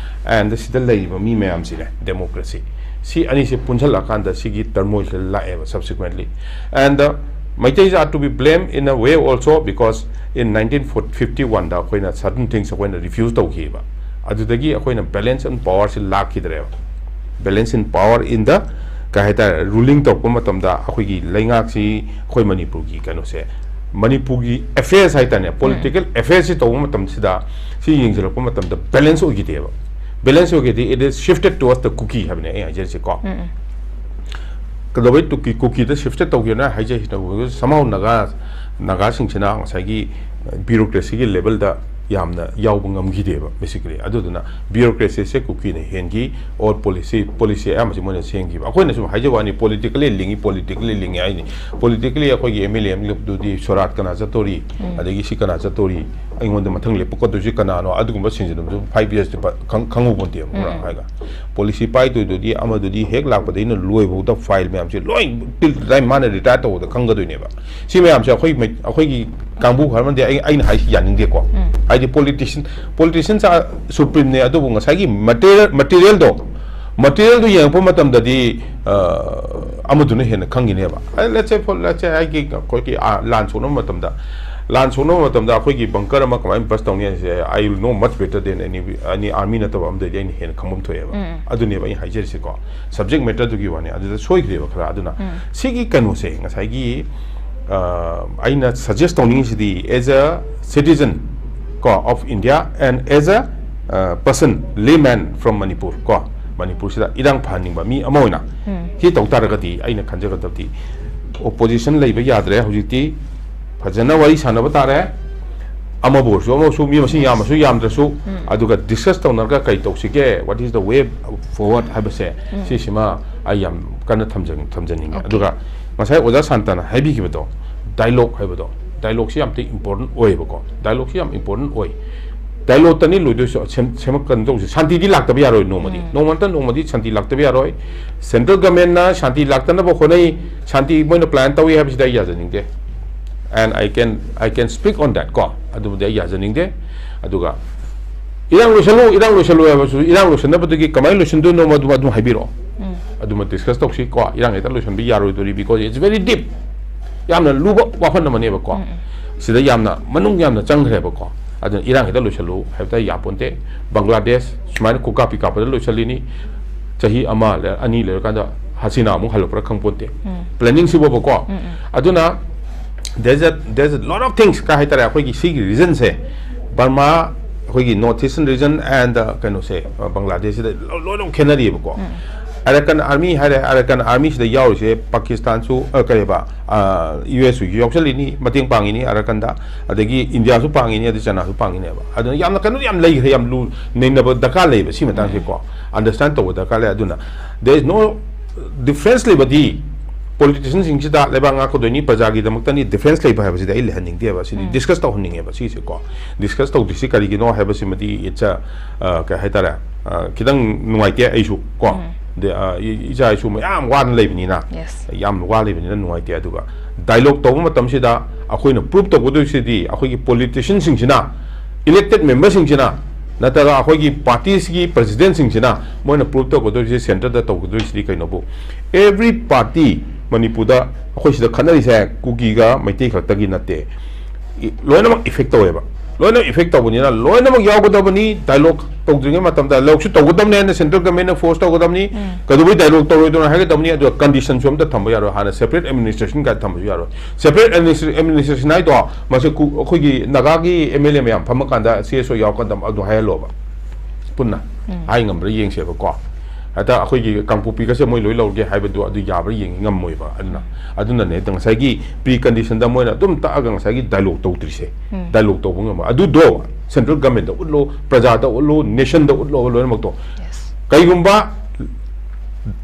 and ꯁꯤꯗ ꯂꯩꯔꯤꯕ ꯃꯤ ꯃꯌꯥꯝꯁꯤꯅ, democracy, ꯁꯤ ꯑꯅꯤꯁꯦ ꯄꯨꯟꯁꯤꯜꯂꯛꯑꯀꯥꯟꯗ ꯁꯤꯒꯤ turmoilꯁꯦ ꯂꯥꯛꯑꯦꯕ subsequently. And uh, Meiteis are to be blamed in a way also, because in nineteen fifty-one ꯗ ꯑꯩꯈꯣꯏꯅ certain things ꯑꯩꯈꯣꯏꯅ refuse ꯇꯧꯈꯤꯕ, ꯑꯗꯨꯗꯒꯤ ꯑꯩꯈꯣꯏꯅ balance in powerꯁꯤ ꯂꯥꯛꯈꯤꯗ꯭ꯔꯦꯕ꯫ Balance in power in the, ꯀꯩ ꯍꯥꯏꯇꯥꯔꯦ, ruling ꯇꯧꯔꯛꯄ ꯃꯇꯝꯗ ꯑꯩꯈꯣꯏꯒꯤ ꯂꯩꯉꯥꯛꯁꯤ, ꯑꯩꯈꯣꯏ ꯃꯅꯤꯄꯨꯔꯒꯤ ꯀꯩꯅꯣꯁꯦ, ꯃꯅꯤꯄꯨꯔꯒꯤ affairs ꯍꯥꯏꯇꯥꯔꯦ, political affairsꯁꯤ ꯇꯧꯕ ꯃꯇꯝꯁꯤꯗ, ꯁꯤ ꯌꯦꯡꯁꯤꯜꯂꯛꯄ ꯃꯇꯝꯗ balance ꯑꯣꯏꯈꯤꯗꯦꯕ꯫ Balance ꯑꯣꯏꯈꯤꯗꯦ, it is shifted towards the Kuki ꯍꯥꯏꯕꯅꯦ ꯑꯩ ꯍꯥꯏꯖꯔꯤꯁꯦ ꯀꯣ꯫ ꯀꯩꯗꯧꯕꯩ ꯇꯨꯀꯤ ꯀꯨꯀꯤꯗ shifted ꯇꯧꯒꯦꯅ ꯍꯥꯏꯖꯩ, somehow ꯅꯥꯒꯥ, ꯅꯥꯒꯥꯁꯤꯡꯁꯤꯅ ꯉꯁꯥꯏꯒꯤ bureaucracyꯒꯤ levelꯗ ꯌꯥꯝꯅ ꯌꯥꯎꯕ ꯉꯝꯈꯤꯗꯦꯕ basically꯫ ꯑꯗꯨꯗꯨꯅ bureaucracyꯁꯦ ꯀꯨꯀꯤꯅ ꯍꯦꯟꯈꯤ, or policy, policy ꯑꯌꯥꯝꯕꯁꯤ ꯃꯣꯏꯅ ꯁꯦꯝꯈꯤꯕ꯫ ꯑꯩꯈꯣꯏꯅ ꯁꯨꯝ ꯍꯥꯏꯖꯕ ꯋꯥꯅꯤ, politically ꯂꯤꯡꯉꯤ, politically ꯂꯤꯡꯉꯤ ꯍꯥꯏꯅꯤ꯫ Politically ꯑꯩꯈꯣꯏꯒꯤ MLA, MLAꯗꯨꯗꯤ ꯁꯣꯔꯥꯠ ꯀꯅꯥ ꯆꯠꯇꯣꯔꯤ, ꯑꯗꯒꯤ ꯁꯤ ꯀꯅꯥ ꯆꯠꯇꯣꯔꯤ, ꯑꯩꯉꯣꯟꯗ ꯃꯊꯪ ꯂꯦꯞꯄꯛꯀꯗꯣꯏꯁꯤ ꯀꯅꯥꯅꯣ, ꯑꯗꯨꯒꯨꯝꯕ ꯁꯤꯡꯁꯤꯅ ꯑꯗꯨꯝ five yearsꯇꯤ ꯈꯪ-, ꯈꯪꯍꯧꯕ ꯅꯠꯇꯦꯕ, ꯎꯝ꯫ ꯍꯥꯏꯒ꯫ Policy ꯄꯥꯏꯗꯣꯏꯗꯨꯗꯤ ꯑꯃꯗꯨꯗꯤ ꯍꯦꯛ ꯂꯥꯛꯄꯗꯒꯤꯅ ꯂꯣꯏꯐꯥꯎꯗ file ꯃꯌꯥꯝꯁꯦ ꯂꯣꯏ till time ꯃꯥꯅ retire ꯇꯧꯕꯗ ꯈꯪꯒꯗꯣꯏꯅꯦꯕ꯫ ꯁꯤ ꯃꯌꯥꯝꯁꯦ ꯑꯩꯈꯣꯏ ꯃꯩ-, ꯑꯩꯈꯣꯏꯒꯤ ꯀꯥꯡꯕꯨ ꯈꯔ ꯑꯃꯗꯤ ꯑꯩ, ꯑꯩꯅ ꯍꯥꯏꯁꯤ ꯌꯥꯅꯤꯡꯗꯦꯀꯣ꯫ ꯎꯝ꯫ ꯍꯥꯏꯗꯤ politician, politicians are supremeꯅꯦ, ꯑꯗꯨꯕꯨ ꯉꯁꯥꯏꯒꯤ material, materialꯗꯣ, materialꯗꯣ ꯌꯦꯡꯉꯛꯄ ꯃꯇꯝꯗꯗꯤ, ꯑ, ꯑꯃꯗꯨꯅ ꯍꯦꯟꯅ ꯈꯪꯉꯤꯅꯦꯕ꯫ ꯑꯩ, let's say, for, let's say, ꯑꯩꯒꯤ, ꯑꯩꯈꯣꯏꯒꯤ, ꯑ, ꯂꯥꯟ ꯁꯣꯛꯅꯕ ꯃꯇꯝꯗ, ꯂꯥꯟ ꯁꯣꯛꯅꯕ ꯃꯇꯝꯗ ꯑꯩꯈꯣꯏꯒꯤ bunker ꯑꯃ ꯀꯃꯥꯏꯅ bust ꯇꯧꯅꯤ ꯍꯥꯏꯁꯦ, I will know much better than any, any army ꯅꯠꯇꯕ ꯑꯃꯗꯩꯗꯤ ꯑꯩꯅ ꯍꯦꯟꯅ ꯈꯪꯐꯝ ꯊꯣꯛꯑꯦꯕ꯫ ꯎꯝ꯫ ꯑꯗꯨꯅꯦꯕ ꯑꯩꯅ ꯍꯥꯏꯖꯔꯤꯁꯦꯀꯣ꯫ Subject matterꯗꯨꯒꯤ ꯋꯥꯅꯤ, ꯑꯗꯨꯗ ꯁꯣꯏꯈ꯭ꯔꯦꯕ ꯈꯔ꯫ ꯑꯗꯨꯅ ꯎꯝ꯫ ꯁꯤꯒꯤ ꯀꯩꯅꯣꯁꯦ ꯉꯁꯥꯏꯒꯤ, ꯑ, ꯑꯩꯅ suggest ꯇꯧꯅꯤꯡꯉꯤꯁꯤꯗꯤ, as a citizen ꯀꯣ, of India and as a, ꯑ, person, layman from Manipur ꯀꯣ, ꯃꯅꯤꯄꯨꯔꯁꯤꯗ ꯏꯔꯥꯡ ꯐꯍꯟꯅꯤꯡꯕ ꯃꯤ ꯑꯃ ꯑꯣꯏꯅ ꯎꯝ꯫ ꯁꯤ ꯇꯧ ꯇꯥꯔꯒꯗꯤ ꯑꯩꯅ ꯈꯟꯖꯒꯗꯕꯗꯤ opposition ꯂꯩꯕ ꯌꯥꯗ꯭ꯔꯦ ꯍꯧꯖꯤꯛꯇꯤ, ꯐꯖꯅ ꯋꯥꯔꯤ ꯁꯥꯟꯅꯕ ꯇꯥꯔꯦ꯫ ꯑꯃꯕꯨ ꯑꯣꯏꯔꯁꯨ, ꯑꯃꯁꯨ, ꯃꯤ ꯃꯁꯤꯡ ꯌꯥꯝꯃꯁꯨ ꯌꯥꯝꯗ꯭ꯔꯁꯨ, ꯎꯝ꯫ ꯑꯗꯨꯒ discuss ꯇꯧꯅꯔꯒ ꯀꯩ ꯇꯧꯁꯤꯒꯦ, what is the way forward ꯍꯥꯏꯕꯁꯦ, ꯎꯝ꯫ ꯁꯤꯁꯤꯃ ꯑꯩ ꯌꯥꯝ ꯀꯟꯅ ꯊꯝꯖꯅꯤꯡ-, ꯊꯝꯖꯅꯤꯡꯉꯤ꯫ Okay꯫ ꯑꯗꯨꯒ ꯉꯁꯥꯏ ꯑꯣꯖꯥ ꯁꯥꯟꯇꯅ ꯍꯥꯏꯕꯤꯈꯤꯕꯗꯣ, dialogue ꯍꯥꯏꯕꯗꯣ, dialogueꯁꯤ ꯌꯥꯝ ꯊꯤ important ꯑꯣꯏꯌꯦꯕꯀꯣ꯫ Dialogueꯁꯤ ꯌꯥꯝ important ꯑꯣꯏ꯫ Dialogueꯇꯅꯤ ꯂꯣꯏꯗꯣꯏꯁꯦ, ꯁꯦꯝ-, ꯁꯦꯝꯃꯛꯀꯅꯤ ꯇꯧꯁꯦ꯫ ꯁꯥꯟꯇꯤꯗꯤ ꯂꯥꯛꯇꯕ ꯌꯥꯔꯣꯏ ꯅꯣꯡꯃꯗꯤ꯫ ꯎꯝ꯫ ꯅꯣꯡꯃ ꯅꯠꯇ ꯅꯣꯡꯃꯗꯤ ꯁꯥꯟꯇꯤ ꯂꯥꯛꯇꯕ ꯌꯥꯔꯣꯏ꯫ Central governmentꯅ ꯁꯥꯟꯇꯤ ꯂꯥꯛꯇꯅꯕ ꯍꯣꯠꯅꯩ, ꯁꯥꯟꯇꯤ ꯃꯣꯏꯅ plan ꯇꯧꯏ ꯍꯥꯏꯕꯁꯤꯗꯤ ꯑꯩ ꯌꯥꯖꯅꯤꯡꯗꯦ꯫ And I can, I can speak on that ꯀꯣ꯫ ꯑꯗꯨꯕꯨꯗꯤ ꯑꯩ ꯌꯥꯖꯅꯤꯡꯗꯦ꯫ ꯑꯗꯨꯒ ꯏꯔꯥꯡ ꯂꯣꯏꯁꯜꯂꯨ, ꯏꯔꯥꯡ ꯂꯣꯏꯁꯜꯂꯨ ꯍꯥꯏꯕꯁꯨ, ꯏꯔꯥꯡ ꯂꯣꯏꯁꯟꯅꯕꯗꯨꯒꯤ ꯀꯃꯥꯏꯅ ꯂꯣꯏꯁꯟꯗꯣꯏꯅꯣ, ꯃꯗꯨ ꯑꯗꯨꯝ ꯍꯥꯏꯕꯤꯔꯛꯑꯣ꯫ ꯑꯗꯨꯃ ꯗꯤꯁꯀꯁ ꯇꯧꯁꯤ ꯀꯣ꯫ ꯏꯔꯥꯡ ꯍꯦꯛꯇ ꯂꯣꯏꯁꯟꯕ ꯌꯥꯔꯣꯏꯗꯣꯔꯤ, because it's very deep, ꯌꯥꯝꯅ ꯂꯨꯕ ꯋꯥꯐꯝ ꯑꯃꯅꯦꯕꯀꯣ꯫ ꯁꯤꯗ ꯌꯥꯝꯅ ꯃꯅꯨꯡ ꯌꯥꯝꯅ ꯆꯪꯈ꯭ꯔꯦꯕꯀꯣ꯫ ꯑꯗꯨꯅ ꯏꯔꯥꯡ ꯍꯦꯛꯇ ꯂꯣꯏꯁꯜꯂꯨ ꯍꯥꯏꯕꯗ ꯌꯥꯄꯣꯟꯇꯦ꯫ ꯕꯪꯒ꯭ꯂꯥꯗꯦꯁ ꯁꯨꯃꯥꯏꯅ ꯈꯨꯀꯥꯞꯄꯤ ꯀꯥꯞꯄꯗ ꯂꯣꯏꯁꯜꯂꯤꯅꯤ꯫ ꯆꯍꯤ ꯑꯃ ꯂꯩ-, ꯑꯅꯤ ꯂꯩꯔꯀꯥꯟꯗ ꯍꯁꯤꯅꯥ ꯑꯃꯨꯛ ꯍꯜꯂꯛꯄ꯭ꯔꯥ ꯈꯪꯄꯣꯟꯇꯦ꯫ ꯄ꯭ꯂꯦꯅꯤꯡꯁꯤꯕꯣꯕꯀꯣ꯫ ꯑꯗꯨꯅ there's a, there's a lot of things ꯀꯥ ꯍꯥꯏꯇꯥꯔꯦ, ꯑꯩꯈꯣꯏꯒꯤ ꯁꯤꯒꯤ ꯔꯤꯖꯟꯁꯦ, ꯕꯔꯃꯥ, ꯑꯩꯈꯣꯏꯒꯤ North Eastern region and, uh, ꯀꯩꯅꯣꯁꯦ, uh, ꯕꯪꯒ꯭ꯂꯥꯗꯦꯁꯁꯤꯗ ꯂꯣ-, ꯂꯣꯏꯅꯃꯛ ꯈꯦꯠꯅꯔꯤꯕꯀꯣ꯫ ꯑꯔꯀꯟ ꯑꯥꯔꯃꯤ ꯍꯥꯏꯔꯦ, ꯑꯔꯀꯟ ꯑꯥꯔꯃꯤꯁꯤꯗ ꯌꯥꯎꯔꯤꯁꯦ ꯄꯥꯀꯤꯁꯇꯥꯟꯁꯨ, ꯑ, ꯀꯔꯤꯕ, ꯑ, ꯌꯨ ꯑꯦꯁꯁꯨ ꯌꯥꯎꯁꯜꯂꯤꯅꯤ, ꯃꯇꯦꯡ ꯄꯥꯡꯉꯤꯅꯤ ꯑꯔꯀꯟꯗ, ꯑꯗꯒꯤ ꯏꯟꯗꯤꯌꯥꯁꯨ ꯄꯥꯡꯉꯤꯅꯤ, ꯑꯗꯩ ꯆꯥꯏꯅꯥꯁꯨ ꯄꯥꯡꯉꯤꯅꯦꯕ꯫ ꯑꯗꯨꯅ ꯌꯥꯝꯅ ꯀꯩꯅꯣ ꯌꯥꯝ ꯂꯩꯈ꯭ꯔꯦ, ꯌꯥꯝ ꯂꯨ-, ꯅꯩꯅꯕ ꯗꯔꯀꯥꯔ ꯂꯩꯌꯦꯕ ꯁꯤ ꯃꯇꯥꯡꯁꯦꯀꯣ꯫ ꯑꯟꯗꯔꯁ꯭ꯇꯦꯟ ꯇꯧꯕ ꯗꯔꯀꯥꯔ ꯂꯩ꯫ ꯑꯗꯨꯅ there is no difference ꯂꯩꯕꯗꯤ ꯄꯣꯂꯤꯇꯤꯁꯤꯌꯟꯁꯤꯡꯁꯤꯗ ꯂꯩꯕꯥꯛ ꯉꯥꯛꯀꯗꯣꯏꯅꯤ, ꯄ꯭ꯔꯖꯥꯒꯤꯗꯃꯛꯇꯅꯤ, ꯗꯤꯐ꯭ꯔꯦꯟꯁ ꯂꯩꯕ ꯍꯥꯏꯕꯁꯤꯗꯤ ꯑꯩ ꯂꯩꯍꯟꯅꯤꯡꯗꯦꯕ꯫ ꯁꯤꯗꯤ ꯗꯤꯁꯀꯁ ꯇꯧꯍꯟꯅꯤꯡꯉꯦꯕ ꯁꯤꯁꯦꯀꯣ꯫ ꯗꯤꯁꯀꯁ ꯇꯧꯗ꯭ꯔꯤꯁꯤ ꯀꯔꯤꯒꯤꯅꯣ ꯍꯥꯏꯕꯁꯤꯃꯗꯤ it's a, ꯑ, ꯀꯩ ꯍꯥꯏꯇꯥꯔꯦ, ꯑ, ꯈꯤꯇꯪ ꯅꯨꯡꯉꯥꯏꯇꯦ ꯑꯩꯁꯨ ꯀꯣ꯫ ꯗꯦ-, ꯑ, ꯏ-, ꯏꯆꯥ ꯏꯁꯨ ꯃꯌꯥꯝ ꯋꯥꯅ ꯂꯩꯕꯅꯤꯅ, ꯌꯥꯝ ꯋꯥ ꯂꯩꯕꯅꯤꯅ ꯅꯨꯡꯉꯥꯏꯇꯦ꯫ ꯑꯗꯨꯒ ꯗꯥꯏꯂꯣꯒ ꯇꯧꯕ ꯃꯇꯝꯁꯤꯗ ꯑꯩꯈꯣꯏꯅ ꯄ꯭ꯔꯨꯞ ꯇꯧꯒꯗꯣꯏꯁꯤꯗꯤ ꯑꯩꯈꯣꯏꯒꯤ ꯄꯣꯂꯤꯇꯤꯁꯤꯌꯟꯁꯤꯡꯁꯤꯅ, ꯏꯂꯦꯛꯇꯦꯗ ꯃꯦꯝꯕꯔꯁꯤꯡꯁꯤꯅ, ꯅꯠꯇ꯭ꯔꯒ ꯑꯩꯈꯣꯏꯒꯤ ꯄꯥꯔꯇꯤꯁꯤꯒꯤ ꯄ꯭ꯔꯁꯤꯗꯦꯟꯁꯤꯡꯁꯤꯅ ꯃꯣꯏꯅ ꯄ꯭ꯔꯨꯞ ꯇꯧꯒꯗꯣꯏꯁꯦ, ꯁꯦꯟꯇꯔꯗ ꯇꯧꯒꯗꯣꯏꯁꯤꯗꯤ ꯀꯩꯅꯣꯕꯨ? Every party ꯃꯅꯤꯄꯨꯔꯗ ꯑꯩꯈꯣꯏ ꯁꯤꯗ ꯈꯠꯅꯔꯤꯁꯦ ꯀꯨꯀꯤꯒ ꯃꯩꯇꯩ ꯈꯛꯇꯒꯤ ꯅꯠꯇꯦ꯫ ꯏ-, ꯂꯣꯏꯅꯃꯛ ꯏꯐꯦꯛ ꯇꯧꯋꯦꯕ꯫ ꯂꯣꯏꯅꯃꯛ ꯏꯐꯦꯛ ꯇꯧꯕꯅꯤꯅ ꯂꯣꯏꯅꯃꯛ ꯌꯥꯎꯒꯗꯕꯅꯤ꯫ ꯗꯥꯏꯂꯣꯒ ꯇꯧꯗ꯭ꯔꯤꯉꯩ ꯃꯇꯝꯗ ꯗꯥꯏꯂꯣꯒꯁꯨ ꯇꯧꯒꯗꯕꯅꯤ ꯍꯥꯏꯅ ꯁꯦꯟꯇ꯭ꯔꯦꯜ ꯒꯚꯔꯟꯃꯦꯟꯠꯅ ꯐꯣꯔꯁ ꯇꯧꯒꯗꯕꯅꯤ꯫ ꯀꯩꯗꯧꯕꯩ ꯗꯥꯏꯂꯣꯒ ꯇꯧꯔꯣꯏꯗꯣꯏꯅꯣ ꯍꯥꯏꯒꯗꯕꯅꯤ꯫ ꯑꯗꯨꯒ ꯀꯟꯗꯤꯁꯟꯁꯨ ꯑꯝꯇ ꯊꯝꯕ ꯌꯥꯔꯣꯏ꯫ ꯍꯥꯟꯅ ꯁꯦꯄꯔꯦꯠ ꯑꯦꯗꯃꯤꯅꯤꯁꯇ꯭ꯔꯦꯁꯟ ꯀꯥꯏꯅ ꯊꯝꯕꯁꯨ ꯌꯥꯔꯣꯏ꯫ ꯁꯦꯄꯔꯦꯠ ꯑꯦꯗꯃꯤꯅꯤꯁꯇ꯭ꯔꯦꯁꯟ ꯍꯥꯏꯗꯣ ꯃꯁꯤ ꯀꯨ-, ꯑꯩꯈꯣꯏꯒꯤ ꯅꯥꯒꯥꯒꯤ ꯑꯦꯝ ꯑꯦꯜ ꯑꯦ ꯃꯌꯥꯝ ꯐꯝꯃꯀꯥꯟꯗ ꯁꯤ ꯑꯦꯁ ꯑꯣ ꯌꯥꯎꯔꯀꯥꯟꯗ ꯑꯗꯨ ꯍꯥꯏꯍꯜꯂꯣꯕ꯫ ꯄꯨꯟꯅ ꯍꯥꯏ ꯉꯝꯕ꯭ꯔꯥ ꯌꯦꯡꯁꯦꯕꯀꯣ꯫ ꯍꯦꯛꯇ ꯑꯩꯈꯣꯏꯒꯤ ꯀꯥꯡꯄꯣꯛꯄꯤꯒꯁꯦ ꯃꯣꯏ ꯂꯣꯏ ꯂꯧꯔꯒꯦ ꯍꯥꯏꯕꯗꯣ ꯑꯗꯨ ꯌꯥꯕ꯭ꯔꯥ ꯌꯦꯡ ꯉꯝꯃꯣꯏꯕ꯫ ꯑꯗꯨꯅ, ꯑꯗꯨꯅꯅꯦ ꯍꯦꯛꯇ ꯉꯁꯥꯏꯒꯤ ꯄ꯭ꯔꯤ ꯀꯟꯗꯤꯁꯟꯗ ꯃꯣꯏꯅ ꯑꯗꯨꯝ ꯇꯛꯑꯒ ꯉꯁꯥꯏꯒꯤ ꯗꯥꯏꯂꯣꯒ ꯇꯧꯗ꯭ꯔꯤꯁꯦ꯫ ꯗꯥꯏꯂꯣꯒ ꯇꯧꯕ ꯉꯝꯕ ꯑꯗꯨꯗꯣ ꯁꯦꯟꯇ꯭ꯔꯦꯜ ꯒꯚꯔꯟꯃꯦꯟꯠꯇ ꯎꯠꯂꯣ, ꯄ꯭ꯔꯖꯥꯗ ꯎꯠꯂꯣ, ꯅꯦꯁꯟꯗ ꯎꯠꯂꯣ ꯂꯣꯏꯅꯃꯛꯇꯣ꯫ ꯀꯩꯒꯨꯝꯕ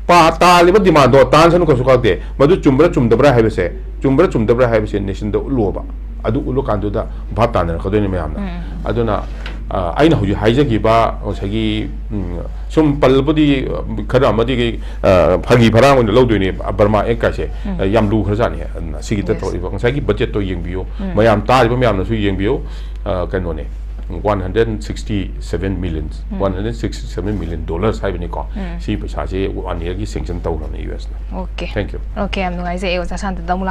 ꯄꯥ-, ꯇꯥꯜꯂꯤꯕ ꯗꯤꯃꯥꯟꯗꯣ ꯇꯥꯟꯁꯅꯨ ꯀꯩꯁꯨ ꯀꯥꯏꯗꯦ, ꯃꯗꯨ ꯆꯨꯝꯕ꯭ꯔꯥ ꯆꯨꯝꯗꯕ꯭ꯔꯥ ꯍꯥꯏꯕꯁꯦ, ꯆꯨꯝꯕ꯭ꯔꯥ ꯆꯨꯝꯗꯕ꯭ꯔꯥ ꯍꯥꯏꯕꯁꯦ ꯅꯦꯁꯟꯗ ꯎꯠꯂꯣꯕ꯫ ꯑꯗꯨ ꯎꯠꯂꯀꯥꯟꯗꯨꯗ ꯚꯥꯞ ꯇꯥꯅꯔꯛꯀꯗꯣꯏꯅꯤ ꯃꯌꯥꯝꯅ꯫ ꯑꯗꯨꯅ ꯑ, ꯑꯩꯅ ꯍꯧꯖꯤꯛ ꯍꯥꯏꯖꯈꯤꯕ ꯉꯁꯥꯏꯒꯤ, ꯎꯝ, ꯁꯨꯝ ꯄꯜꯂꯕꯨꯗꯤ, ꯑ, ꯈꯔ ꯑꯃꯗꯤ, ꯑ, ꯐꯥꯒꯤ ꯐꯔꯥꯡ ꯑꯣꯏꯅ ꯂꯧꯗꯣꯏꯅꯦ, ꯕꯔꯃꯥ ꯑꯦꯛ ꯀꯥꯏꯁꯦ꯫ ꯎꯝ꯫ ꯑ, ꯌꯥꯝ ꯂꯨꯈ꯭ꯔꯖꯥꯠꯅꯤ, ꯑ, ꯁꯤꯒꯤꯗ ꯌꯦꯁ꯫ ꯇꯧꯔꯛꯏꯕ ꯉꯁꯥꯏꯒꯤ ꯕꯖꯦꯠꯇꯣ ꯌꯦꯡꯕꯤꯌꯨ, ꯎꯝ꯫ ꯃꯌꯥꯝ ꯇꯥꯔꯤꯕ ꯃꯌꯥꯝꯅꯁꯨ ꯌꯦꯡꯕꯤꯌꯨ, ꯑ, ꯀꯩꯅꯣꯅꯦ, one hundred sixty seven million, ꯎꯝ꯫ One hundred sixty seven million dollars ꯍꯥꯏꯕꯅꯤꯀꯣ꯫ ꯎꯝ꯫ ꯁꯤ ꯄꯩꯁꯥꯁꯦ ꯋꯥꯟ ꯏꯌꯔꯒꯤ ꯁꯦꯡꯁꯟ ꯇꯧꯈ꯭ꯔꯕꯅꯦ ꯌꯨ ꯑꯦꯁꯅ꯫ ꯑꯣꯀꯦ꯫ Thank you꯫ ꯑꯣꯀꯦ, ꯌꯥꯝ ꯅꯨꯡꯉꯥꯏꯖꯩ꯫ ꯑꯩ ꯑꯣꯖꯥ ꯁꯥꯟꯇꯗ ꯑꯃꯨꯛ